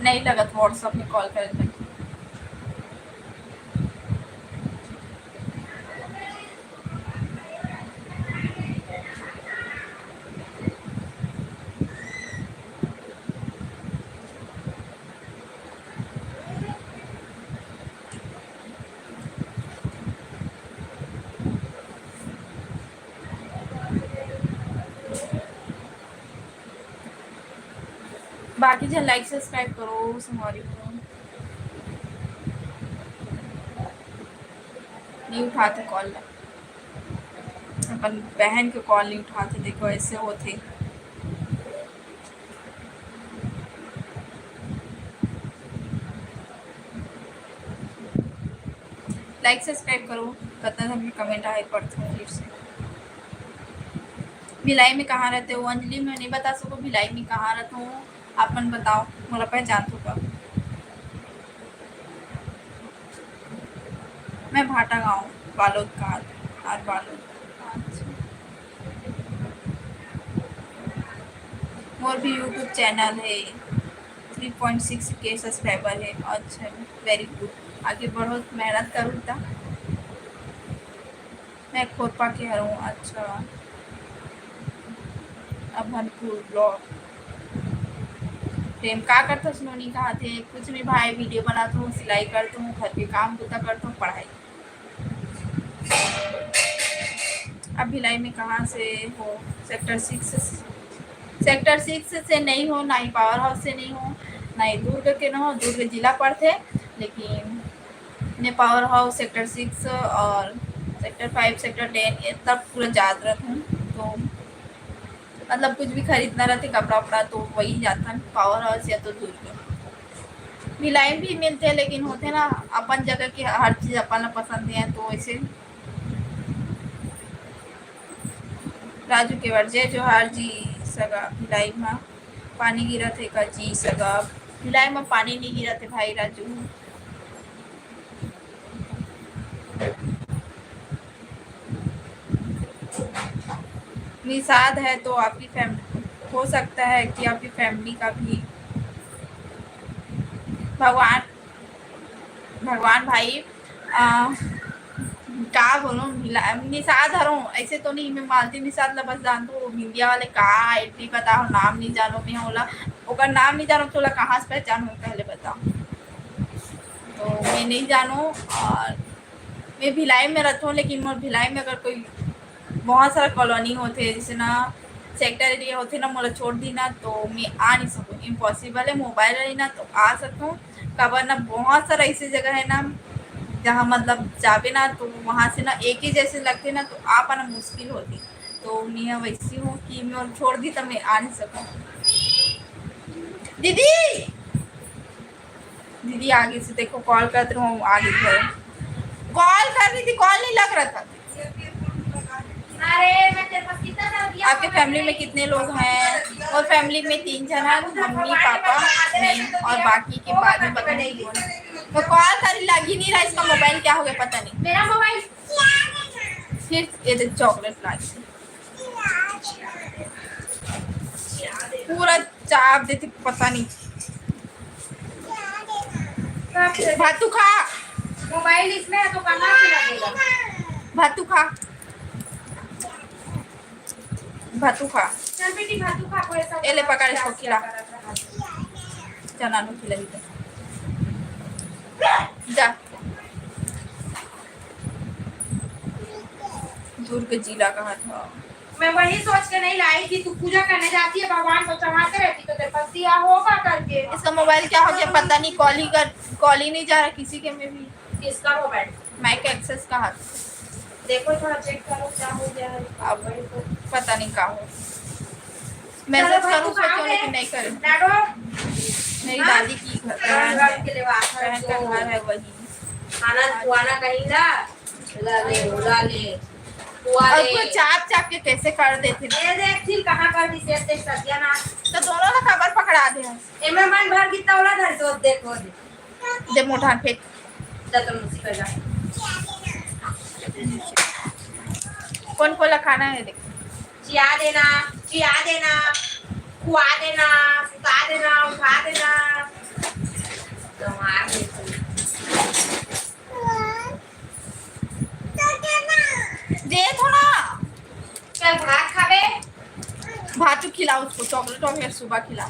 नहीं लगत WhatsApp में कॉल करे में। बाकी झन लाइक सब्सक्राइब करो संगवारी हो। नहीं उठाते कॉल ला, अपन बहन के कॉल नहीं उठाते, देखो ऐसे होते। लाइक सब्सक्राइब करो। कतना दिन के कमेंट आए, पढ़थों फिर से। भिलाई में कहाँ रहते हो? अंजलि, मैं नहीं बता सको भिलाई में कहाँ रहता हूँ, आप मन बताओ, मोला पहचान तो का? मैं भाटा गाँव, बालोद का, और बालोद। अच्छा। मोर भी YouTube चैनल है, थ्री पॉइंट सिक्स के सब्सक्राइबर है। अच्छा, वेरी गुड, आगे बढ़ो, मेहनत करो ता। मैं खोरपा के हरहूँ। अच्छा, अभनपुर ब्लॉक। प्रेम का करथस नोनी? कहा थे कुछ नहीं भाई, वीडियो बनाता हूँ, सिलाई करता हूँ, घर के काम बूता करता हूँ, पढ़ाई। अब भिलाई में कहाँ से हो? सेक्टर सिक्स, सेक्टर सिक्स से नहीं हो, ना ही पावर हाउस से नहीं हो, ना ही दुर्ग के ना हो। दुर्ग जिला पड़थे, लेकिन ने पावर हाउस, सेक्टर सिक्स और सेक्टर फ़ाइव, सेक्टर टेन, ये तब पूरा जात रहत हूँ। तो मतलब कुछ भी खरीदना रहते, कपड़ा उपड़ा, तो वही जाथन, पावर हाउस या तो दुर्ग। भिलाई भी मिलते, लेकिन होते ना, अपन जगह के हर चीज अपन ला पसंद है, तो ऐसे। राजू केवट, जय जोहार जी। सगा भिलाई में पानी गिरत है का जी? सगा भिलाई में पानी नहीं गिरत है भाई राजू। निषाद है तो आपकी फैमिली, हो सकता है कि आपकी फैमिली का भी। भगवान, भगवान भाई, आ, का बोलूं, निषाद हरो, ऐसे तो नहीं, मैं मालती निषाद ला बस जानतो हूँ, इंडिया वाले का आईडी बताओ, नाम नहीं जानो मैं ओला, ओकर नाम नहीं जानो, तोला कहाँ से पहचान हो, पहले बताओ। तो मैं नहीं जानो, और मैं भिलाई में रहता हूँ, लेकिन मोर भिलाई में अगर कोई बहुत सारा कॉलोनी होते, जैसे ना सेक्टर एरिया होते ना, मोला छोड़ दी ना, तो मैं आ नहीं सकूँ, इम्पॉसिबल है। मोबाइल रही ना तो आ सकता हूँ, काबर ना बहुत सारा ऐसी जगह है ना, जहाँ मतलब जाबे ना तो वहाँ से ना एक ही जैसे लगते ना, तो आ पाना मुश्किल होती। तो मैं वैसी हूँ कि मैं छोड़ दी तो मैं आ नहीं सकूँ। दीदी, दीदी आगे से देखो, कॉल करत रहूँ, आगे से कॉल कर रही थी, कॉल नहीं लग रहा था। अरे, मैं तेरे पास कितना साल दिया आपके फैमिली में कितने लोग हैं? और फैमिली में तीन जन है, मम्मी, पापा, मैं, और बाकी के बाद में पता नहीं कौन। तो कॉल कर लगी नहीं रहा, इसका मोबाइल क्या हो गया पता नहीं। मेरा मोबाइल फिर ये देख चॉकलेट ला दी। पूरा चाप देती, पता नहीं। भातू खा। मोबाइल इसमें है तो कहाँ से लगेगा? भातू खा। भातू खा। चल बेटी, भातू खा, कोई ऐसा ए ले, पकड़ इसको, खिला। चना नु खिलाई तो। जा। दुर्ग जिला कहा था। मैं वही सोच के नहीं लाई कि तू पूजा करने जाती है, भगवान को चढ़ाते रहती, तो तेरे पास दिया होगा करके। इसका मोबाइल क्या हो गया पता नहीं, कॉल ही कर, कॉल ही नहीं जा रहा किसी के में भी। किसका मोबाइल? माइक एक्सेस का हाथ। देखो, थोड़ा चेक करो क्या हो गया है। अब वही तो। पता नहीं क्या हो। मैसेज चलो भाई, करूँ तू कहाँ सोचो, है? लेकिन नहीं करे। लाडो। मेरी हाँ? दादी की घर, राम बहन राम है। के लेवा, बहन का जो घर है वही। खाना खुआना कहीं ना। ला ले, ला ले। खुआ और ले। वो चाप चाप के कैसे कर देते हैं। ये देख, फिर कहाँ कर दी, सेब देख, सब्जियाँ ना। तो दोनों ना खबर पकड़ा दे। एमे मन भर कितना वाला धर दो, देखो दे। दे मोटान फेंक। जा तो मुसी बजा। कौन कौन ला खाना है देख। चिया देना, चिया देना, खुआ देना, सुता देना, उठा देना। गंवार दे तू। दे थोड़ा। चल भात खाबे। भात तो खिलाओ उसको, चॉकलेट, चॉकलेट सुबह खिलाओ।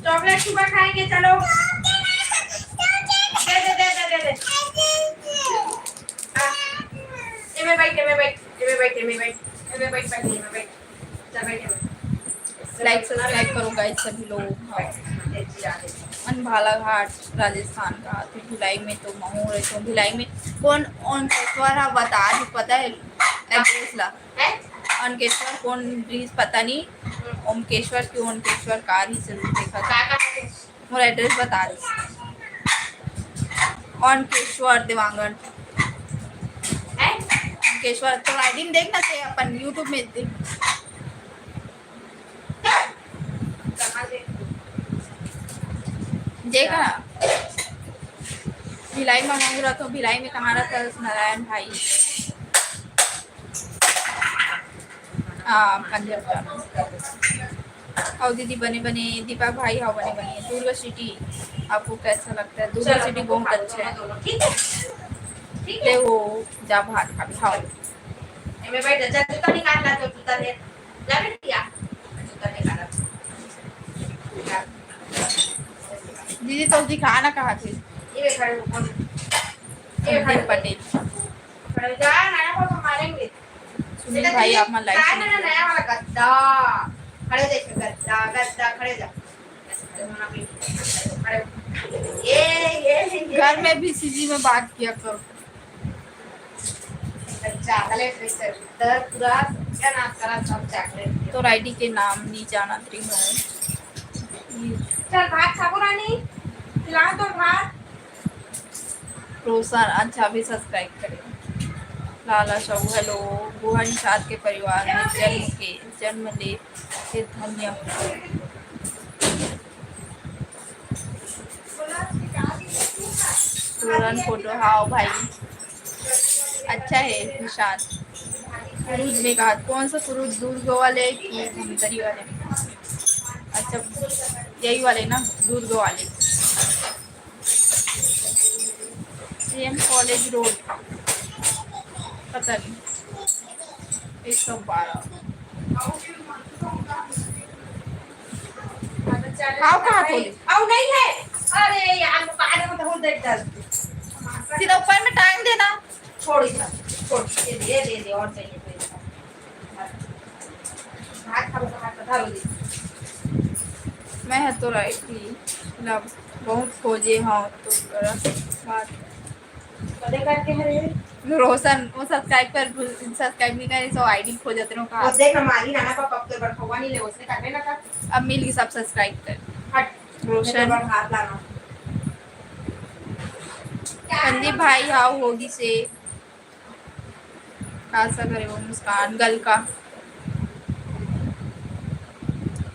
चॉकलेट सुबह खाएंगे, चलो। दे, दे, दे, दे, दे, दे। आ, एमे बैठ, एमे बैठ, एमे बैठ, एमे बैठ, एमे बैठ, बैठ, एमे बैठ। चल, बैठ, एमे। लाइक सब्सक्राइब करो गाइस सभी लोग। हाँ। अन भालाघाट राजस्थान का, तो भिलाई में तो महू रहे, तो भिलाई में कौन ओमकेश्वर है बता दो, पता है एड्रेस ला? हैं? ओमकेश्वर कौन रिहिस पता नहीं। हम्म। ओमकेश्वर क्यों ओमकेश्वर का रिहिस जरूर देखा था। का, का है? मोर एड्रेस बता दे। ओमकेश्वर देवांगन। केशवर, तो आईडी में देखना चाहिए अपन YouTube में देख। देखा ना, भिलाई में मांग रहा तो भिलाई में कहाँ रहता है नारायण भाई? हाँ, पंजाब जाना। और दीदी बने बने, दीपा भाई, हाँ बने बने। दुर्गा सिटी आपको कैसा लगता है? दुर्गा सिटी बहुत अच्छा है। ठीक है, ठीक है। वो जा भात खा भी खाओ। ए, मैं बैठ जा, जूता निकाल ला, तो जूता दे। जा बेटिया, जूता निकाल ला। दीदी तो दिखा ना कहाँ थे। ये खड़े हो, कौन? ये खड़े संदीप पटेल। खड़े हो जा, नया को मारेंगे। सुनील भाई, आप मन लाइक से ना, निकलो। नया वाला गद्दा। खड़े हो जा, इसमें गद्दा, गद्दा, खड़े हो जा। खड़े हो। ये, ये, ये। घर में भी सीधी में बात किया करो। चॉकलेट दे सर, दर पूरा सत्यानाश करा सब चॉकलेट के। तोर आईडी के नाम नहीं जानत रही हूँ। चल भात खाबो रानी, खिला तो भात। रोशन, अच्छा, अभी सब्सक्राइब करें। लाला साहू, हेलो। गुहा निषाद के परिवार में जन्म के, जन्म ले के धन्य हो। पूरन फोटो, हाँ भाई, अच्छा है निषाद। कुरुद में कहा, कौन सा कुरुद, दुर्ग वाले कि धमतरी वाले? अच्छा, यही वाले ना, दुर्ग वाले। सीएम कॉलेज रोड, पता नहीं, एक सौ बारह। आओ, कहाँ खोली? आओ, नहीं है। अरे यार, वो बाहर में तो बहुत देर दर्द। सीधा ऊपर में टांग देना। छोड़ इतना, छोड़, ये दे, ये दे, और चाहिए तो इसका। भात खाओ, भात पधारो जी। मैं है तो राइट ही, मतलब, बहुत खोजे हाँ तो करा बात। कदे करके है रे? रोशन, वो सब्सक्राइब कर, सब्सक्राइब नहीं करे, सो आईडी खोजत रहो का? वो देख ना, मारी नाना पापा, अब तो बड़खवा नहीं ले, उसने करने ना था। अब मिल गई, सब सब्सक्राइब कर। हट, रोशन। मेरे को हाथ लाना। संदीप भाई, हाउ होगी से? का सा करे वो मुस्कान गल का।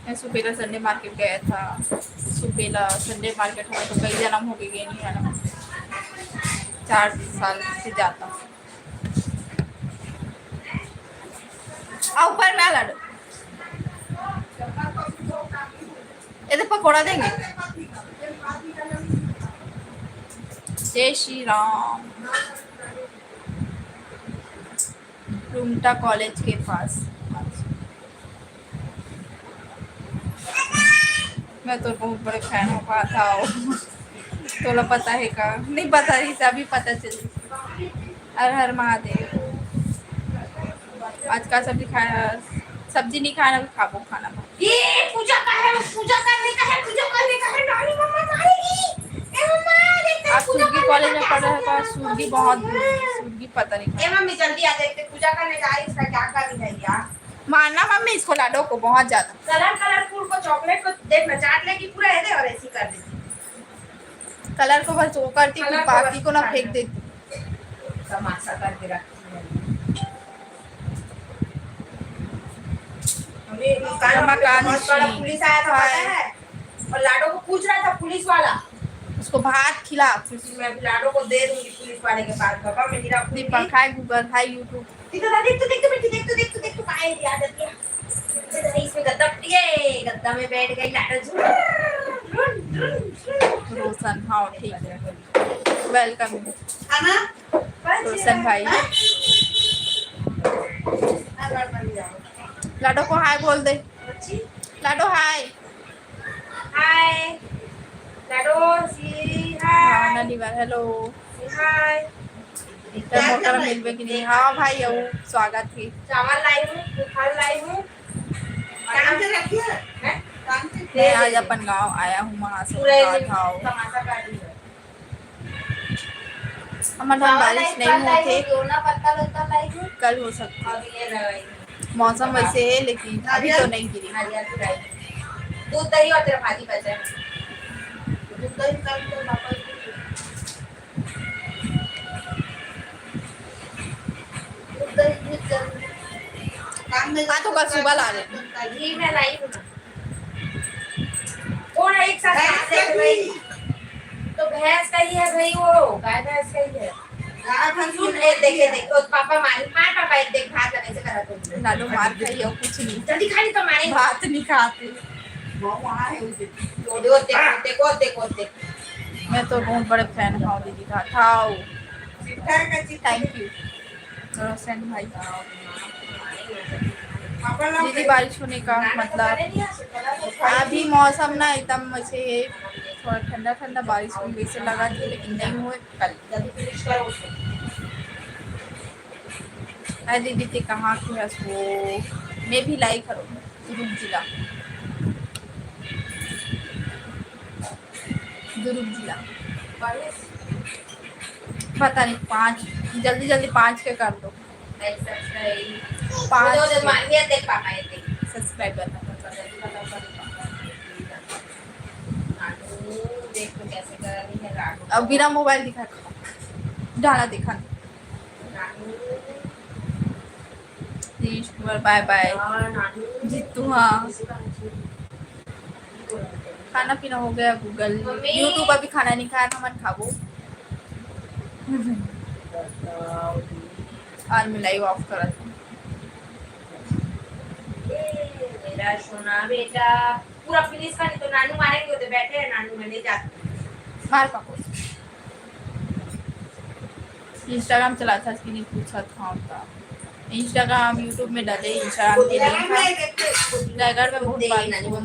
मैं सुबेला संडे मार्केट गया था। सुबेला संडे मार्केट, हम तो कई जन्म हो गए, गए नहीं है ना, चार साल से जाता। आ, ऊपर में आ लाडो। ये तो पकौड़ा देंगे। जय श्री राम। रुमटा कॉलेज के पास। मैं तो बहुत बड़े फैन हो का था। तोला पता है का? नहीं पता रही, अभी पता चली। हर हर महादेव। आज का सब्जी खाया, सब्जी नहीं खाना, खाबो खाना। ये पूजा का है, पूजा करने का है, पूजा करने का है, रानी मम्मा मारेगी। ए मम्मा, देख, आज पूजा सुरगी करने कॉलेज में का पढ़ रहे कैसा था, सुरगी बहुत दूर है, सुरगी पता नहीं ए कहाँ। मम्मी, जल्दी आ जाए, पूजा करने जा रही, इसका क्या कर रही है यार? मारना मम्मी इसको, लाडो को बहुत ज्यादा। कलर, कलरफुल को, चॉकलेट को देख ना, चाट लेगी पूरा, ये दे, और ऐसी कर देगी। कलर को बस वो करती, फिर कलर को बाकी बस को ना उठाना। फेंक देती। तमाशा करके रखती है। अभी कान में रमाकांत बहुत बड़ा जी। पुलिस आया था, पता हाय। है? और लाडो को पूछ रहा था पुलिस वाला। उसको भात खिला। मैं अभी लाडो को दे दूंगी पुलिस वाले के पास। पापा, मैं हीरा दीपक, हाय गूगल, हाय यूट्यूब। देख तो, देख तो, देख तो, देख तो, देख तो, देख तो, देख तो, पाए दिया, दे दिया। इसमें गद्दा, ये गद्दा में बैठ गई लाडो। झुन, झुन, झुन, झुन। रोशन, हाँ, ठीक है। वेलकम। है ना? रोशन भाई। हाँ? लाडो को हाय बोल दे। बच्ची। लाडो हाय। हाय। लाडो, सी हाय। हाँ, ननी बार, हेलो। सी हाय। इतना मोटर मिलबे कि नहीं? हाँ भाई, आओ, स्वागत है। चावल लाई हूँ, फल लाई हूँ। काम से रखिए। हैं? काम से मैं आज अपन गांव आया हूँ, महासभा पूरा ये का था। तमाशा कर दी है। हमर धान बारिश नहीं होत हे, कल हो सकथे। मौसम वैसे हे, लेकिन अभी तो नहीं गिरी। दूध दही और तेरा भाजी बचा है। दूध दही कल तो पापा जी, दूध दही हाँ, तो कल सुबह ला लेना। घी मैं लाई हूँ ना। कौन है एक साथ भैंस खाते हैं का भाई? घी। तो भैंस का ही है भाई, वो गाय भैंस का ही है। गाय भैंस सुन, की ए, देखे, देखे, ओ, पापा मारी, मार पापा, एक देख भात लगे से करा तो। लाडो मार खाई और कुछ नहीं। जल्दी खा ली तो मारे। भात नहीं खाते। वो वहाँ है, उसे। वो दे, वो दे, वो दे, वो दे, वो दे। मैं तो बहुत बड़े fan हूँ दीदी का। खाओ। चिट्ठा का चिट्ठा। Thank you। चलो, send भाई। पापा लोग दीदी, बारिश होने का मतलब, अभी मौसम ना एकदम ऐसे है, थोड़ा ठंडा ठंडा बारिश होने जैसे लगा था, लेकिन नहीं हुए। कल अरे दीदी, ते कहाँ के हस वो? मैं भी लाई करो, दुर्ग जिला। दुर्ग जिला। पता नहीं, पाँच, जल्दी जल्दी पाँच के कर दो। पाँच के। मानिए, देख पापा, ये देख। Subscribe करना। अब बिना मोबाइल दिखा, डाला दिखा। Nitish Kumar, bye bye। जीतू, हाँ। खाना पीना हो गया, Google, मम्मी। YouTube अभी खाना नहीं खाया था, मन खाबो। और मैं live off करा था। ए, मेरा सोना बेटा, पूरा finish कर, नहीं तो नानू मारेंगे, उधर बैठे हैं, नानू में ले जाते। मार पापा। Instagram चलाथस कि नहीं पूछत हँव त। Instagram, YouTube में डले, Instagram के link ह। रायगढ़ में बहुत बारिश होगे।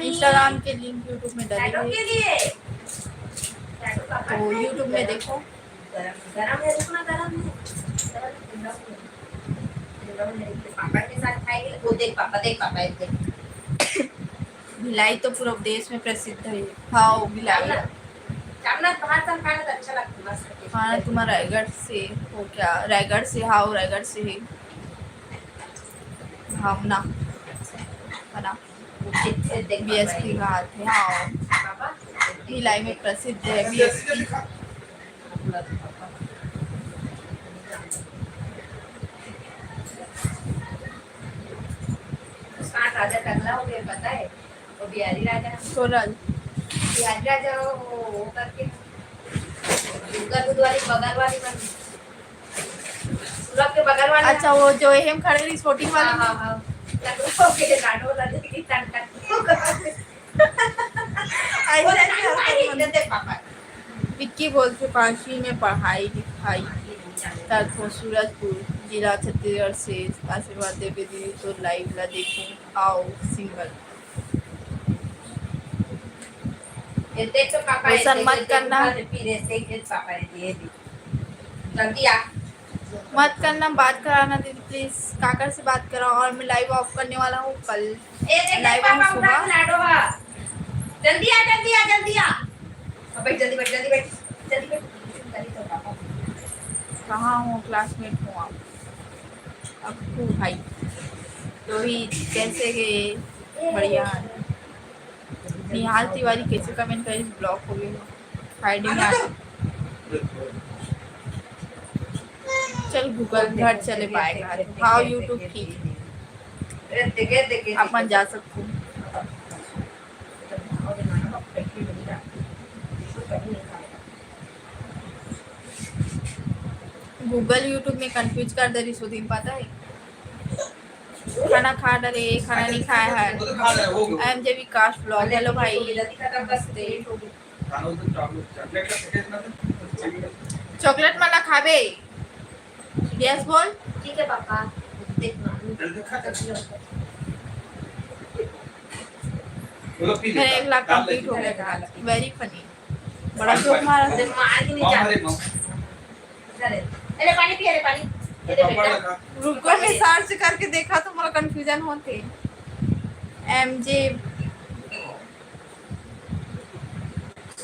Instagram के link YouTube में डले हे। तो YouTube में देखो। पापा के साथ खाएगी, वो देख पापा, देख पापा, एक देख। भिलाई तो पूरा देश में प्रसिद्ध है। हाँ, भिलाई। जामना, जामना बाहर का खाना तो अच्छा लगता है, मस्त है। खाना तुम्हारा रायगढ़ से हो क्या? रायगढ़ से, हाँ, रायगढ़ से है। भावना, है ना? वो कितने देख BSP का हाथ है, हाँ। बाबा, भिलाई में प्रसिद्ध है BSP। उसका हाथ राजा टकला हो गया, पता है? वो बिहारी राजा। सोरल। बिहारी राजा वो, वो करके दुर्गा दूध वाली बगल वाली बन, सूरत के बगल वाली। अच्छा, वो जो एम खड़े रही, shooting वाली। हाँ, हाँ, हाँ। लकड़ा हो गया, लाडो वाला देखी, टन, टन। वो देखा, पापा। विक्की बोलथे, पाँचवीं में पढ़ाई लिखाई करथों सूरजपुर जिला छत्तीसगढ़ से। आशीर्वाद देबे दीदी, तोर live ला देखूं, आओ single। ये देख तो पापा, ऐसा ऐसे मत करना। फिर ऐसे ही पापा ने दिए भी। जल्दी आ। मत करना, बात कराना दीदी please। काकर से बात कराओ? और मैं live off करने वाला हूँ कल। ए, देख live पापा हूँ उठा सुबह। के लाडो हा। जल्दी आ, जल्दी आ, जल्दी आ। अब बैठ, जल्दी बैठ, जल्दी बैठ, जल्दी बैठ। जल्दी तो पापा। कहाँ हो? Classmate हो आप? अक्कू भाई। रोहित, कैसे गए? बढ़िया है। निहाल तिवारी कैसे comment करिस, block हो गए। Hiding आ। चल Google घर चले पाएगा। हाँ, YouTube ठीक। अपन जा सकते हैं। Google YouTube में confuse कर दे रही सुधीर, पता है? खाना खा डरे, खाना नहीं खाया है। I am J Vikas vlog। Hello भाई, नमस्ते। Chocolate मला खाबे? Yes बोल। ठीक है पापा। देखना। मेरा एक लाख complete हो गया। Very funny। बड़ा joke मारा। अरे, मार के नहीं जाते। अरे, अरे, पानी पी, अरे, पानी। अरे, बेटा। रुको, मैं search करके देखा तो मोला confusion होथे। M J,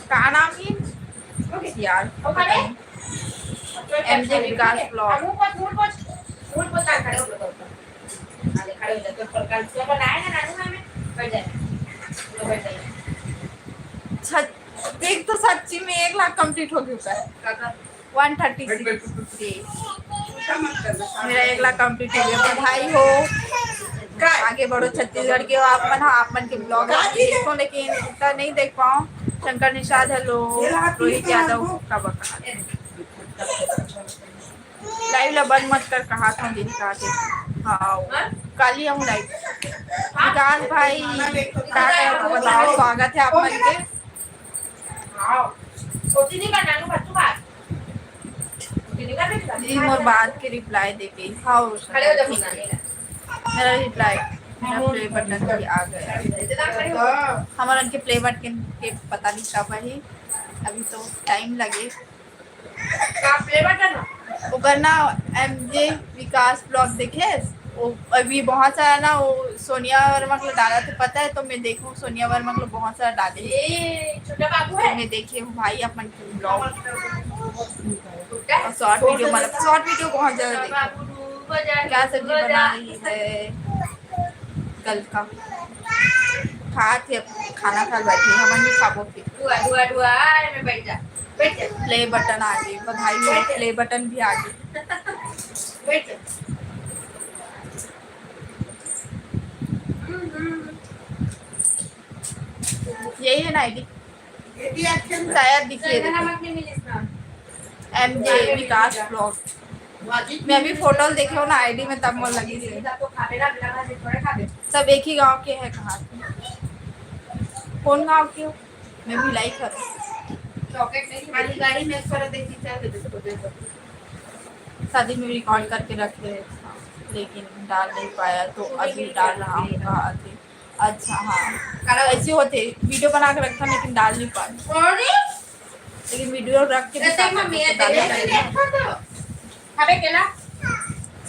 का नाम है? यार, पता नहीं। M J विकास vlog। मुंह पोछ, मुंह पोछ। मुंह पोछ, खड़े हो, खड़े हो। अरे, खड़े हो जा, तो प्रकार से बनाएगा ना, हमें। बैठ जा। लो, बैठ जा। सच, देख तो सच्ची में एक लाख complete हो चुका है। काका। वन थर्टी सिक्स। मेरा एक लाख कंप्लीट हो गया, बधाई हो। आगे बढ़ो छत्तीसगढ़ के, आप मन, हाँ, आप मन के ब्लॉग देखो, लेकिन उतना नहीं देख पाऊँ। शंकर निषाद, हेलो। रोहित यादव का बका। लाइव ला बंद मत कर, कहा था दीदी, कहा थे। हाँ, काली आऊँ लाइव। विकास भाई, का कर बताओ, स्वागत है आप मन के। जी, मोर बात के रिप्लाई देके। हाँ, रोशन, ठीक है। मेरा रिप्लाई, मेरा प्ले बटन भी आ गया। हमर के प्ले बटन के पता नहीं कब है, अभी तो टाइम लगे। ओकर ना एमजे विकास ब्लॉग देखे, वो अभी बहुत सारा ना, वो सोनिया वर्मा के डाला तो पता है, तो मैं देखूँ सोनिया वर्मा के बहुत सारा डाले। ए, छोटा बाबू तो है। मैं देखे हूँ भाई अपन के ब्लॉग। छोटा। और शॉर्ट वीडियो, मतलब शॉर्ट वीडियो बहुत ज्यादा देखो। बाबू डूब जा, क्या सब्जी डूब बना जा। रही है? कल का खात है, खाना खा बैठी, हमन भी खाबो फिर। दुआ, दुआ, दुआ, आए में बैठ जा, बैठ जा। प्ले बटन आ गई, बधाई हो, प्ले बटन भी आ गई। बैठ जा। हम्म, हम्म। यही है ना आईडी? शायद दिखे। एमजे विकास ब्लॉग। मैं अभी फोटो देखे हो ना आईडी में, तब मोर लगी से। सब एक ही गांव के है, कहाँ के? कौन गांव के हो? मैं भी लाइक कर। चॉकलेट नहीं, खाली गाड़ी में एक सारा देखी, चल दे दे। शादी में रिकॉर्ड करके रखे, लेकिन डाल नहीं पाया, तो अभी डाल रहा हूँ। कहा थे, अच्छा, हाँ, ऐसे होते, वीडियो बना के रखा, लेकिन डाल नहीं पाए। लेकिन वीडियो रख के भी ऐसे डाल मम्मी सकते, ऐसे डाल नहीं करके पाए। देखो तो। अबे केला।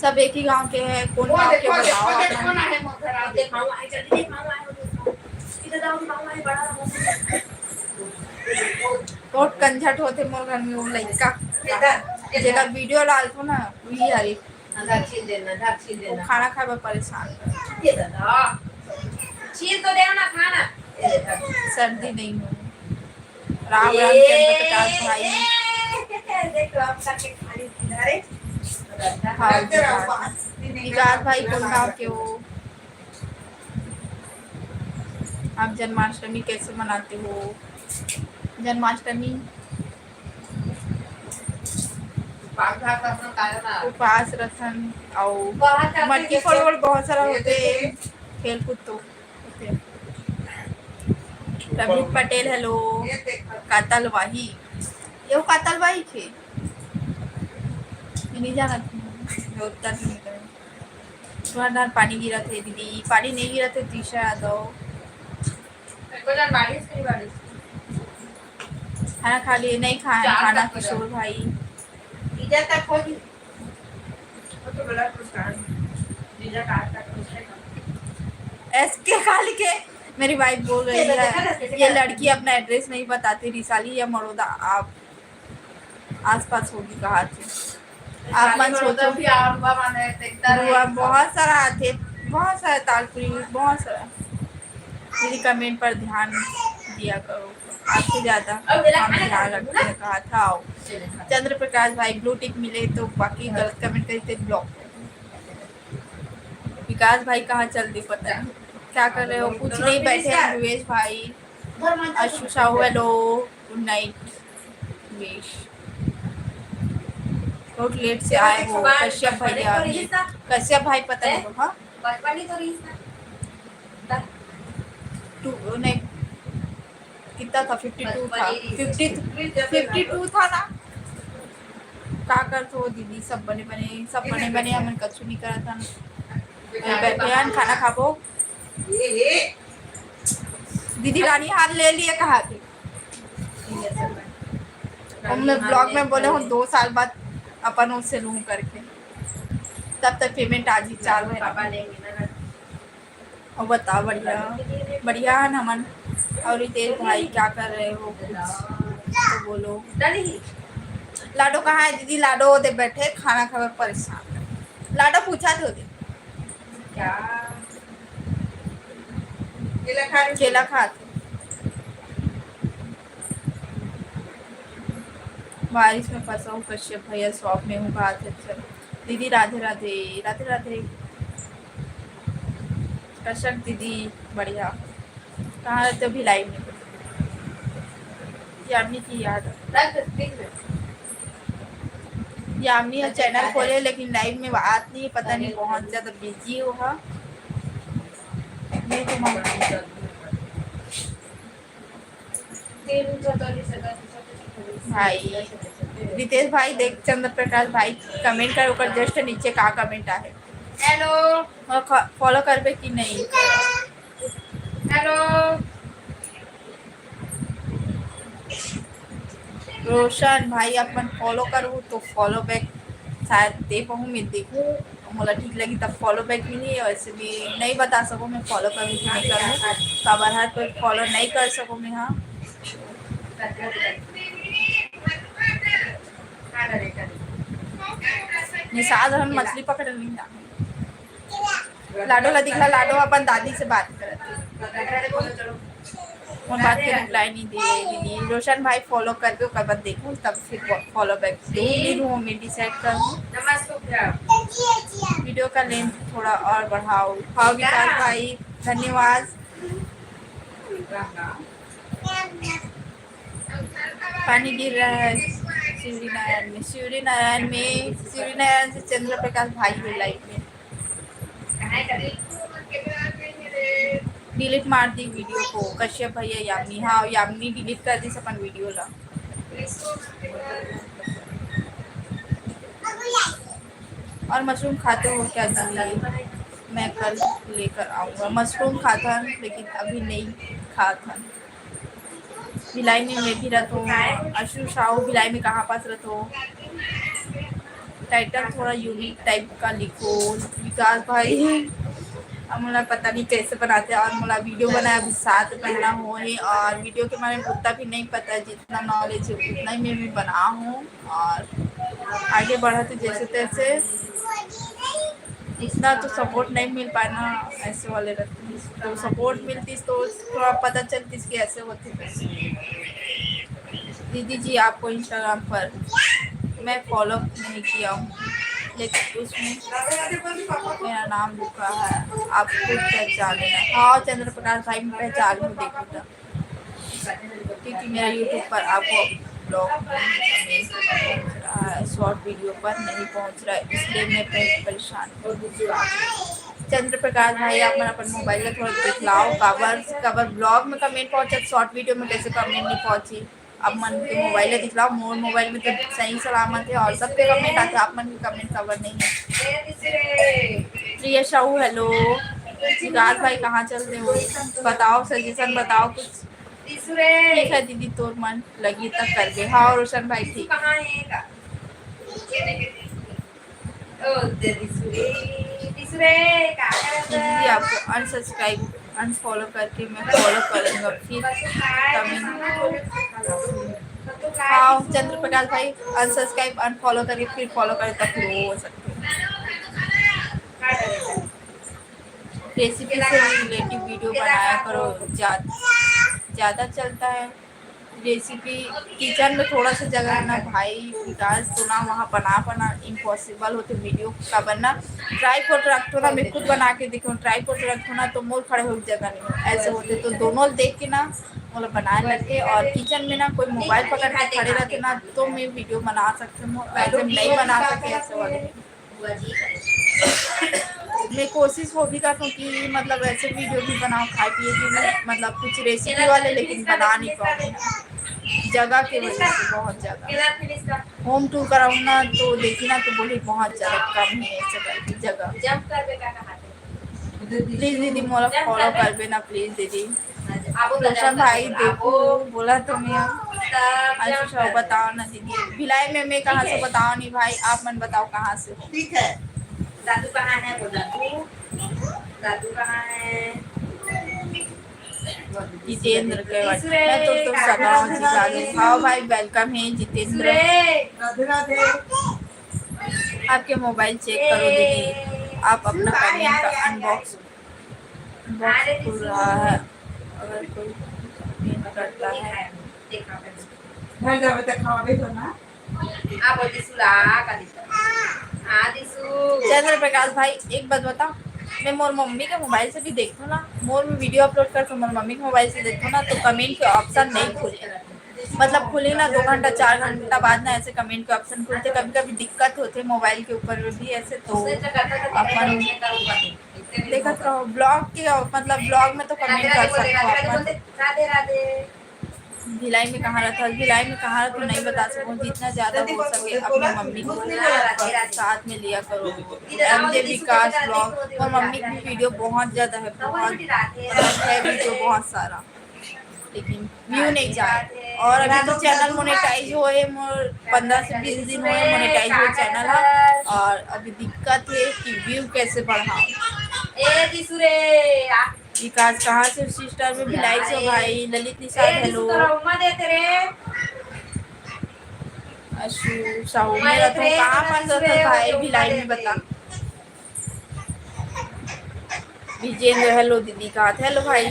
सब एक ही गांव के हैं, कौन वो गांव के देखो, बताओ देखो, आप? देखो ना है मोर घर, आप देखो। देखो, आए, जल्दी देखो, आए, वो देखो। इधर जाओ, दिखाओ, आए, बड़ा वाला। बहुत कंझट होते मोर घर में वो लड़का। इधर, इधर। जेकर वीडियो डालतो ना, वही हरे। आधा छील देना, आधा छील वो देना। खाना खाए में परेशान। ये दादा। छील तो दे ना खाना। ये दादा। सर्दी नहीं हो। राम, राम, चंद्र प्रकाश भाई। देख, राम करके खाली किनारे। हाँ, विकास भाई, कौन गाँव के हो? आप जन्माष्टमी कैसे मनाते हो? जन्माष्टमी उपास रथन अउ मटकी फोड़ वोड़ बहुत सारा होते, खेल कूद तो। ओके। प्रवीण पटेल, हेलो। कातलवाही। ये वो कातलवाही थे? ये नहीं जाना था। ये उत्तर नहीं निकल। थोड़ा डार पानी गिरा थे दीदी, पानी नहीं गिरा थे तीशा यादव। खाना खा लिए, नहीं खाया खाना किशोर भाई। एसके काली के मेरी वाइफ बोल रही है, ये लड़की अपना एड्रेस नहीं बताती, रिसाली या मरोदा आप आसपास होगी कहा थे। आप मन सोचो, बहुत सारा आते, बहुत सारा तालपुरी, बहुत सारा। मेरी कमेंट पर ध्यान दिया करो, आपसे ज्यादा हम ध्यान रखते हैं कहा था। चंद्र प्रकाश भाई, ब्लू टिक मिले तो, बाकी गलत कमेंट करते ब्लॉक। विकास भाई कहाँ चल दे पता नहीं क्या कर रहे हो, कुछ नहीं, बैठे हैं। भुवेश भाई, अशु साहू, हेलो, गुड नाइट। भुवेश, बहुत लेट से आए हो। कश्यप भैया, कश्यप भाई पता नहीं। हाँ, टू नहीं, कितना था? फिफ्टी टू था। फिफ्टी फिफ्टी टू था ना? का कर तो दीदी, सब बने बने, सब बने बने, हमन कछु नहीं करत हन। अभी बैठे हन, खाना खाबो। दीदी रानी हार ले लिए कहा थे। हमने ब्लॉग में बोले हूँ दो साल बाद अपन उससे लूँ करके, तब तक पेमेंट आज ही चार महीना। और बता, बढ़िया, बढ़िया है नमन। और रितेश भाई, क्या कर रहे हो? कुछ तो बोलो। लाडो कहाँ है दीदी? लाडो ओदे बैठे, खाना खावे परेशान। लाडो पूछा थे ओदे। क्या? केला खा रही? केला खात। बारिश में फंसा हूँ कश्यप भैया, शॉप में हूँ, बात है। चलो दीदी, राधे राधे। राधे राधे कश्यप दीदी, बढ़िया। कहाँ रहते हो? अभी लाइव में। यामिनी की याद। यामिनी का चैनल खोले, लेकिन लाइव में बात नहीं, पता नहीं, बहुत ज्यादा बिजी हो। हाँ, भाई रितेश भाई, देख चंद्र प्रकाश भाई कमेंट कर, ओकर जस्ट नीचे का कमेंट आहे। हेलो। और फॉलो करबे कि नहीं? हेलो। रोशन भाई, अपन फॉलो करूँ तो फॉलो बैक शायद दे पाऊँ, मैं देखूँ, मोला ठीक लगी तब फॉलो बैक मिली। वैसे भी नहीं बता सकूँ मैं फॉलो करूँ कि नहीं करूँ, काबर हर कोई फॉलो नहीं कर सकूँ मैं। हाँ, निषाद हम मछली पकड़े नहीं जाने। लाडो ला दिखला, लाडो अपन दादी से बात करत हे। मोर बात के रिप्लाई नहीं दिए दीदी। रोशन भाई फॉलो करके ओकर बाद देखूँ, तब फिर फॉलो बैक दूँ नहीं दूँ, मैं डिसाइड करूँ। वीडियो का लेंथ थोड़ा और बढ़ाओ। हाँ विकास भाई, धन्यवाद। पानी गिर रहा है शिवरी नारायण में, शिवरी नारायण में, शिवरी नारायण से चंद्र प्रकाश भाई है लाइव में। डिलीट मार दी वीडियो को कश्यप भैया, यामिनी। हाँ, यामिनी डिलीट कर दी अपन वीडियो ला। और मशरूम खाते हो क्या दीदी? मैं कल लेकर आऊँगा। मशरूम खाथन, लेकिन अभी नहीं खाथन। भिलाई में मैं भी रहता हूँ। अशु साहू, भिलाई में कहाँ पास रहता हो? टाइटल थोड़ा यूनिक टाइप का लिखो विकास भाई। अब मोला पता नहीं कैसे बनाते हैं, और मोला वीडियो बनाए अभी सात महीना हो है, और वीडियो के बारे में उतना भी नहीं पता है, जितना नॉलेज है उतना ही मैं भी बना हूँ। और आगे बढ़ा तो जैसे तैसे, इतना तो सपोर्ट नहीं मिल पाना, ऐसे वाले रहते हैं। तो सपोर्ट मिलती तो थोड़ा पता चलती कि ऐसे होते। दीदी जी, आपको इंस्टाग्राम पर मैं फॉलो नहीं किया हूँ, लेकिन उसमें मेरा नाम लिखा है, आप खुद पहचान लेना। हाँ, चंद्र प्रकाश भाई, मैं पहचान हूँ, देखो तो। क्योंकि मेरा यूट्यूब पर आपको ब्लॉग नहीं पहुँच रहा है, शॉर्ट वीडियो पर नहीं पहुँच रहा है, इसलिए मैं पे-, परेशान हूँ। चंद्र प्रकाश भाई, आप मन अपन मोबाइल ला थोड़ा दिखलाओ, काबर, काबर ब्लॉग में कमेंट पहुँचत, शॉर्ट वीडियो में कैसे कमेंट नहीं पहुँची? आप मन के मोबाइल ला दिखलाओ, मोर मोबाइल में तो सही सलामत है और सबके कमेंट आते, आप मन के कमेंट काबर नहीं है? प्रिया साहू, हेलो। विकास भाई, कहाँ चल रहे हो? बताओ, सजेशन बताओ कुछ। ठीक है दीदी, तोर मन लगी तब करबे। हाँ, रोशन भाई, ठीक। दीदी, आपको अनसब्सक्राइब, अनफॉलो करके मैं फॉलो करूँगा, फिर कमेंट। हाँ, चंद्र प्रकाश भाई, अनसब्सक्राइब, अनफॉलो करके फिर फॉलो करें, तब फिर वो हो सकते हैं। रेसिपी से रिलेटिव वीडियो बनाया करो, ज्या-, ज़्यादा चलता है रेसिपी। किचन में थोड़ा सा जगह है ना भाई, विकास, तो ना वहाँ बना पाना इम्पॉसिबल होते वीडियो का बनना। ट्राइपॉड रखतो ना, मैं खुद बना के देखो, ट्राइपॉड रखतो ना तो मोर खड़े हो जगह नहीं, ऐसे होते तो दोनों देख के ना मोला बनाए लगते। और किचन में ना कोई मोबाइल पकड़ के खड़े रहते ना तो मैं वीडियो बना सकती हूँ, ऐसे नहीं बना सकते ऐसे वाले। मैं कोशिश वो भी करता हूँ कि मतलब ऐसे वीडियो भी बनाओ, खाए पिए की भी, मतलब कुछ रेसिपी वाले, लेकिन बना नहीं पाऊँ जगह की वजह से। बहुत ज़्यादा होम टूर कराऊँ ना तो देखी ना तो बोली बहुत ज़्यादा कम है ऐसे करके जगह। प्लीज दीदी मोला फॉलो करबे ना प्लीज दीदी। रोशन भाई देखो बोला तो मैं। अच्छा बताओ ना दीदी, भिलाई में मैं कहाँ से बताओ नहीं भाई, आप मन बताओ कहाँ से हो। ठीक है। दादू कहाँ है? वो दादू, दादू कहाँ है? जितेंद्र के मैं तो, तो सगाओ जी आ गए। हाँ भाई, वेलकम है जितेंद्र। राधे राधे। आपके मोबाइल चेक करो दीदी, आप अपना कमेंट का अनबॉक्स, अनबॉक्स खुल रहा है। अगर कोई कमेंट करता है घर जावे तो खावे तो ना। हाँ, बोल दिसू ला, का दिसू? हाँ, दिसू। चंद्र प्रकाश भाई, एक बात बता, मैं मोर मम्मी के मोबाइल से भी देखथों ना, मोर में वीडियो अपलोड करथों, मोर मम्मी के मोबाइल से देखथों ना, तो कमेंट के ऑप्शन नहीं खुले। मतलब खुले ना, दो घंटा, चार घंटा बाद ना ऐसे कमेंट के ऑप्शन खुलथे। कभी-कभी दिक्कत होथे मोबाइल के ऊपर में भी ऐसे, तो अपन देखत रहो। ब्लॉग के, मतलब ब्लॉग में तो कमेंट कर सकथो अपन। राधे, राधे। भिलाई में कहाँ रहता है? भिलाई में कहाँ रहता हूँ, नहीं बता सकूँ। जितना ज्यादा हो सके अपनी मम्मी को साथ में लिया करो। एमजे विकास ब्लॉग, और मम्मी की वीडियो बहुत ज्यादा है, बहुत, मतलब, है वीडियो बहुत सारा, लेकिन व्यू नहीं जाए। और अभी तो चैनल मोनेटाइज होए, मोर पंद्रह से बीस दिन होए मोनेटाइज होए चैनल है, और अभी दिक्कत है कि व्यू कैसे बढ़ाओ। ए दिसू रे, आ। विकास, कहाँ से सिस्टर? मैं भिलाई से भाई। ललित निषाद, ए, हेलो। दिसू तोरा उम्मा देते रे। अशु साहू, उम्मा मेरा देते तो रे, कहाँ तोरा पास दिसू रहता रे, भाई, उम्मा भिलाई में देते। बता। विजेंद्र, हेलो दीदी, कहाँ थे? हेलो भाई। आ,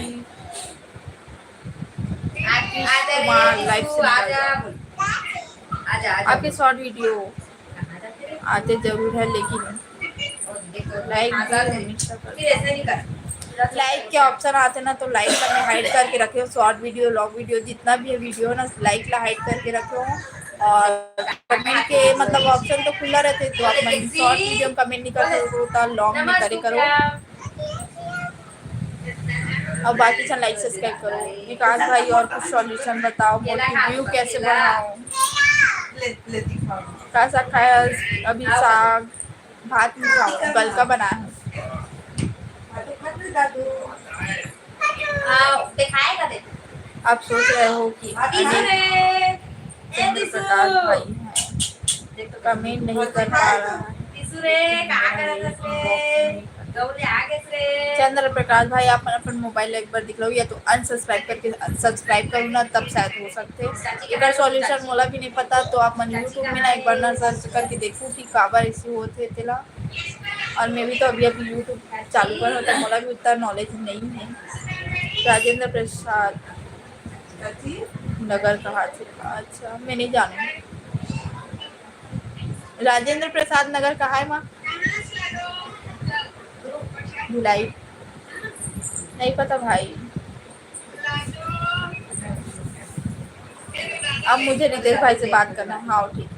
आ जा रे, कुमार, लाइव से निकल जाओ। आजा, आजा। आपके शॉर्ट वीडियो आते जरूर है, लेकिन लाइक भी हमेशा कर। लाइक के ऑप्शन आते ना, तो लाइक का मैं हाइड करके रखे हूँ। शॉर्ट वीडियो, लॉन्ग वीडियो, जितना भी है वीडियो ना, लाइक ला हाइड करके रखे हूँ। और कमेंट के, मतलब, ऑप्शन तो खुला रहते, तो आप मन शॉर्ट वीडियो में कमेंट नहीं कर सकते, तो लॉन्ग में करे करो। और बाकी चैनल लाइक सब्सक्राइब करो। विकास भाई, और कुछ सॉल्यूशन बताओ, मोर व्यू कैसे बढ़ाऊं? का साग खाया? अभी साग भात नहीं खाऊं, गलका बनाया हूँ। आप सोच रहे हो कि अभी अनेक सुने। चंद्र प्रकाश भाई हैं, कमेंट नहीं कर पा रहा है। चंद्र प्रकाश भाई, आप अपन मोबाइल एक बार दिख लो, या तो अनसब्सक्राइब करके सब्सक्राइब करो ना, तब शायद हो सकते। एकर सॉल्यूशन मोला भी नहीं पता, तो आप मन YouTube में ना एक बार ना सर्च करके देखो कि काबर ऐसे होते तेला। और मैं भी तो अभी अभी YouTube चालू कर, तो मोला भी उतना नॉलेज नहीं है। राजेंद्र प्रसाद नगर कहाँ थे? अच्छा, मैं नहीं जानू। राजेंद्र प्रसाद नगर कहाँ है माँ? भिलाई, नहीं पता भाई। अब मुझे रितेश भाई से बात करना है। हाँ, ठीक।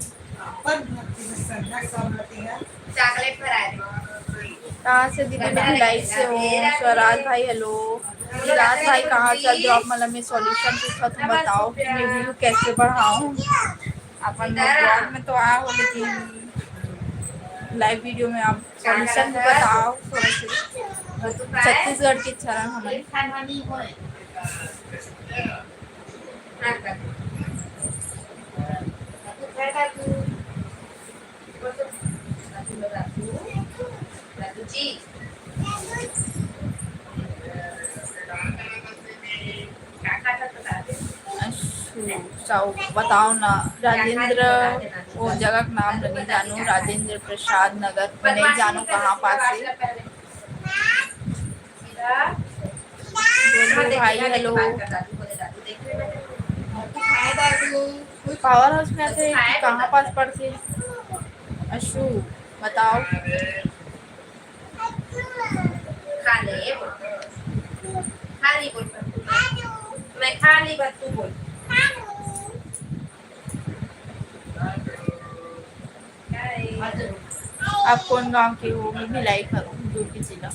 चॉकलेट भरा दे। कहाँ से दीदी? मैं भिलाई से हूँ। स्वराज भाई, हेलो। विराज भाई, कहाँ से? जॉब मतलब मैं सॉल्यूशन पूछा, तुम बताओ कि मैं व्यू कैसे बढ़ाऊँ। अपन लोग ब्लॉग में तो आ हो, लेकिन लाइव वीडियो में आप सॉल्यूशन भी बताओ थोड़ा सा। छत्तीसगढ़ के चरण हमारे। अच्छा, बताओ ना राजेंद्र, वो जगह का नाम नहीं जानू, राजेंद्र प्रसाद नगर नहीं जानू कहाँ पास है। बोलो भाई, हेलो। पावर हाउस में आते हैं कि कहाँ पास पड़ते हैं? अशु, बताओ। खा ले, बोल। खा ली, बोल। मैं खा ली, बस तू बोल। आप कौन गांव के हो? मैं भिलाई का हूँ, दुर्ग जिला।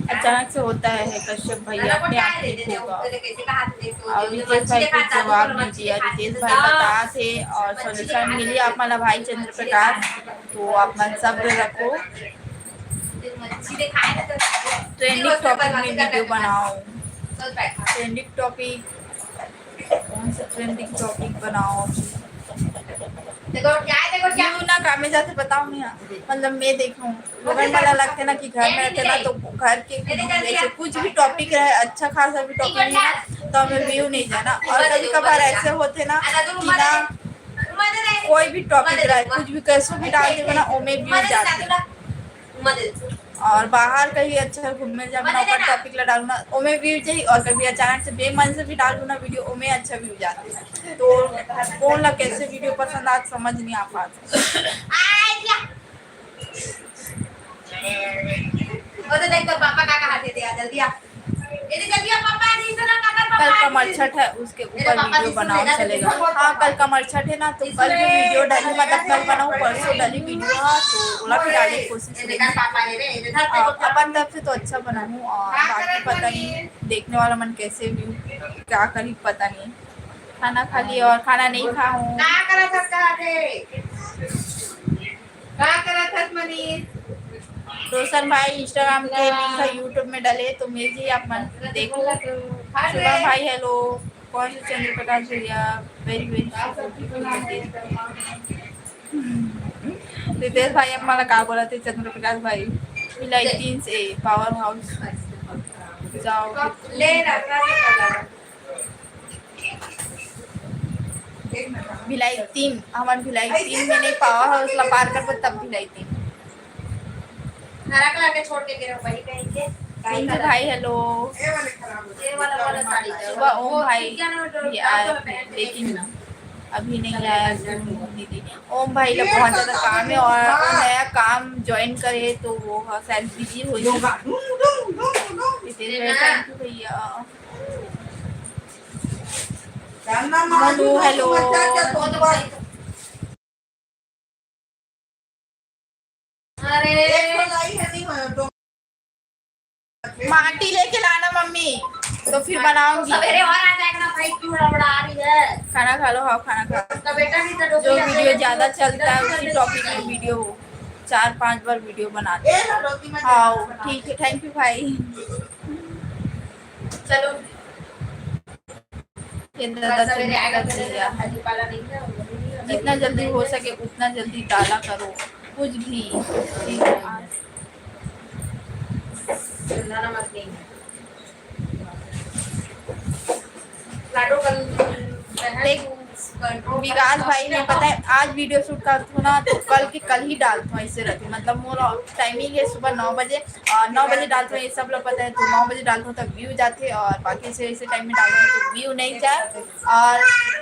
अचानक से होता है कश्यप भैया, अपने आप ठीक होगा। और रितेश भाई कुछ जवाब नहीं दिया। रितेश भाई बता थे और सॉल्यूशन मिली आप मन ला भाई चंद्र प्रकाश, तो आप मन सब्र रखो। ट्रेंडिंग टॉपिक में वीडियो बनाओ। ट्रेंडिंग टॉपिक, कौन सा ट्रेंडिंग टॉपिक बनाओ? देखो क्या है, देखो क्या। क्यों ना काम में जाते बताओ नहीं, मतलब मैं देखूं, लोगन मन ला लगथे ना कि घर में रहथे ना, तो घर के कुछ, ऐसे कुछ भी टॉपिक रहे, अच्छा खासा भी टॉपिक रहे ना, तो हमें व्यू नहीं जाना। और कभी कभार ऐसे होथे ना कि ना कोई भी टॉपिक रहे, कुछ भी कैसे भी डाल देवे ना, ओमे व्यू जाथे। और बाहर कहीं अच्छा घूमे जाबे ना, ओकर टॉपिक ला डालू ना, ओमे व्यू जाही। और कभी अचानक से बेमन से भी डालू ना वीडियो, ओमे अच्छा व्यू जाथे। तो कोन ला कैसे वीडियो पसंद आत, समझ नहीं आ पात। ओ तो देख, तोर पापा का कहा थे, दे आ, जल्दी आ। ये दे, जल्दी आ, पापा, नहीं तो ना, पापा, कल पापा, कमरछठ है, उसके ऊपर वीडियो बनाओ चलेगा। हाँ, कल कमरछठ है ना, तो कल भी वीडियो डाली, मतलब कल बनाऊँ, परसों डाली वीडियो, हाँ, तो ओला भी डाले कोशिश करेंगे। हाँ, अपन तरफ से तो अच्छा बनाऊँ, और बाकी पता नहीं देखने वाला मन कैसे व्यू क्या करी, पता नहीं। खाना खा लिया और खाना नहीं खा हूँ। का करत हस, कहा थे? का करत हस, मनीष? रोशन भाई Instagram के लिंक है, YouTube में डले, तो मिल जाही, आप मन देखो। शुभम भाई, हेलो। कौन से चंद्र प्रकाश भैया? Very, very रितेश भाई, अब मला का बोला थे चंद्र प्रकाश भाई? भिलाई तीन से पावर हाउस जाओ। ले रहा था। भिलाई तीन, हमन भिलाई तीन में नहीं, पावर हाउस ला पार करबो तब भिलाई तीन। हरा कलर के छोड़ के गिरे, वही पहन के। पिंकी भाई, हेलो। ये वाला, वाला साड़ी का। सुबह ओम भाई भी आए थे, लेकिन अभी नहीं आया दीदी। ओम भाई ला बहुत ज्यादा काम है और वो नया काम ज्वाइन करे, तो वो शायद बिजी हो जाए। Thank you भैया। मनु, हेलो। अरे। माटी लेके लाना मम्मी, तो फिर बनाऊंगी। सवेरे और आ जाएगा ना भाई, क्यों हड़बड़ा रही है? खाना खा लो, हाँ, खाना खा लो। उसका बेटा भी तो जो वीडियो ज्यादा चलता है, उसी टॉपिक में वीडियो, चार पांच बार वीडियो बनाते हैं। हाँ, ठीक है, thank you भाई। चलो। ये दादा, जितना जल्दी हो सके उतना जल्दी डाला करो कुछ भी। देख, विकास भाई ने पता है, आज वीडियो शूट करथो ना, तो कल के कल ही डालथो, ऐसे रहते। मतलब, मोर टाइमिंग है सुबह नौ बजे, और नौ बजे डालथो, ये सब लोग पता है, तो नौ बजे डालथो तब व्यू जाते, और बाकी ऐसे, ऐसे टाइम में डालथो तो व्यू नहीं जाए। और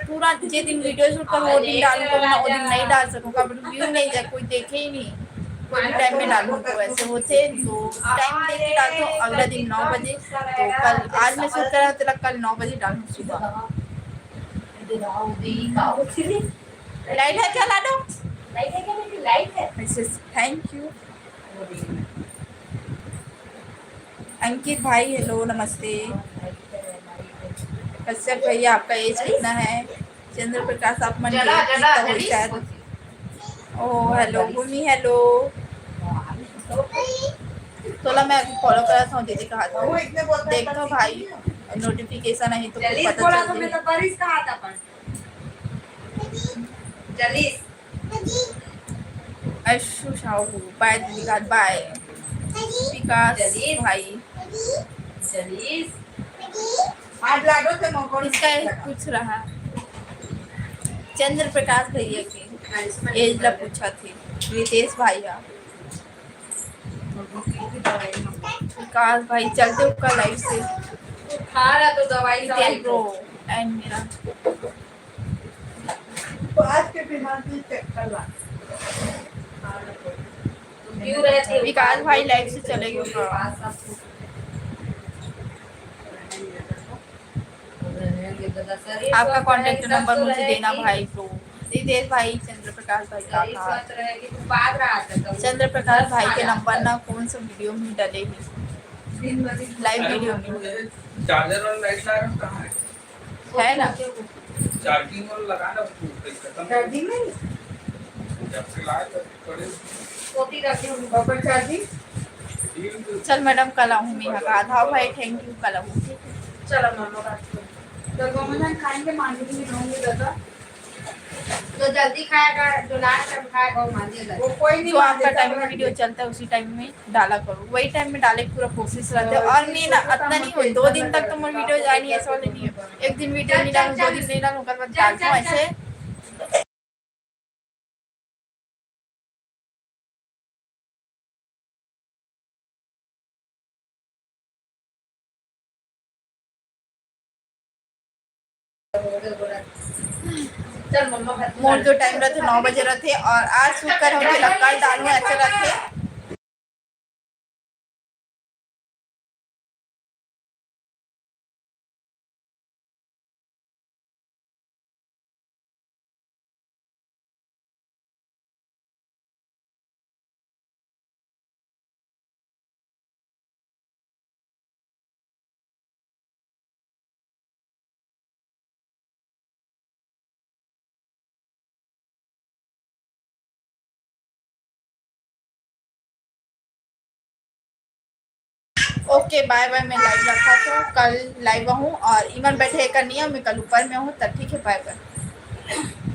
पूरा जे दिन वीडियो शूट करो, वो दिन डालू करो ना, वो दिन नहीं डाल सकूँ, काबर व्यू नहीं जाए, कोई देखे ही नहीं। कोई भी टाइम में डालू तो ऐसे होते, तो टाइम देख के डालथो, अगला दिन नौ बजे। तो कल, आज मैं शूट करा, तो कल नौ बजे डालू सुबह। लाइट है क्या लाडो? लाइट है क्या बेटी? लाइट है। अच्छा, thank you। अंकित भाई, हेलो, नमस्ते। कश्यप भैया, आपका एज कितना है? चंद्र प्रकाश, आप मन के एज कितना हो शायद। ओ, हेलो, भूमि, हेलो। तोला मैं अभी फॉलो करत हूँ, दीदी कहा था। देखो भाई, नोटिफिकेशन नहीं तो पता चलता है। जल्दी। अशु साहू, बाय दीदी, बाय। विकास भाई। इसका कुछ रहा। चंद्र प्रकाश भैया के एज ला पूछा थे, रितेश भैया। विकास भाई चलते उनका लाइफ से। खा रहा तो दवाई, रितेश ब्रो एंड मेरा। तो आज के फिलहाल भी चक्कर ला। विकास भाई लाइफ से चले गए। आपका कॉन्टैक्ट नंबर मुझे देना भाई। तो रितेश भाई, चंद्र प्रकाश भाई का था। चंद्र प्रकाश भाई के नंबर ना कौन सा वीडियो में डले ही, लाइव वीडियो में। चार्जर और लाइट ला रहा हूँ, कहाँ है? है ना? चार्जिंग और लगा ना, खत्म। चार्जिंग नहीं? जब से लाए तब पड़े। सोती रहती हूँ। Bubble charging? चल मैडम, कल आऊँ मैं यहाँ का आधा भाई, thank you, कल आऊँ। चलो मम्मा, बात करो। तो दोनों जन खाएंगे, मांझी भी नहीं खाऊंगी दादा। तो जल्दी खाएगा, जो लास्ट टाइम खाएगा, वो मांझेगा। वो कोई नहीं जो आपका मांझेगा, टाइम में वीडियो चलता है, उसी टाइम में डाला करो, वही टाइम में डाले की पूरा कोशिश रहता है। और नहीं ना, इतना नहीं हो, दो दिन तक तो मोर वीडियो जाए नहीं, ऐसा वाला नहीं है। एक दिन वीडियो नहीं डालूँ, दो दिन नहीं डालूँ, ओकर बाद डालता हूँ ऐसे। मोर जो टाइम रहथे नौ बजे रहथे, और आज शुक्र हम तेला कल डालू, ऐसे रहथे। ओके, बाय बाय। मैं लाइव रखत हूँ, कल लाइव हूँ और इमन बैठे एक नियम, मैं कल ऊपर में हूँ, तब ठीक है, बाय बाय।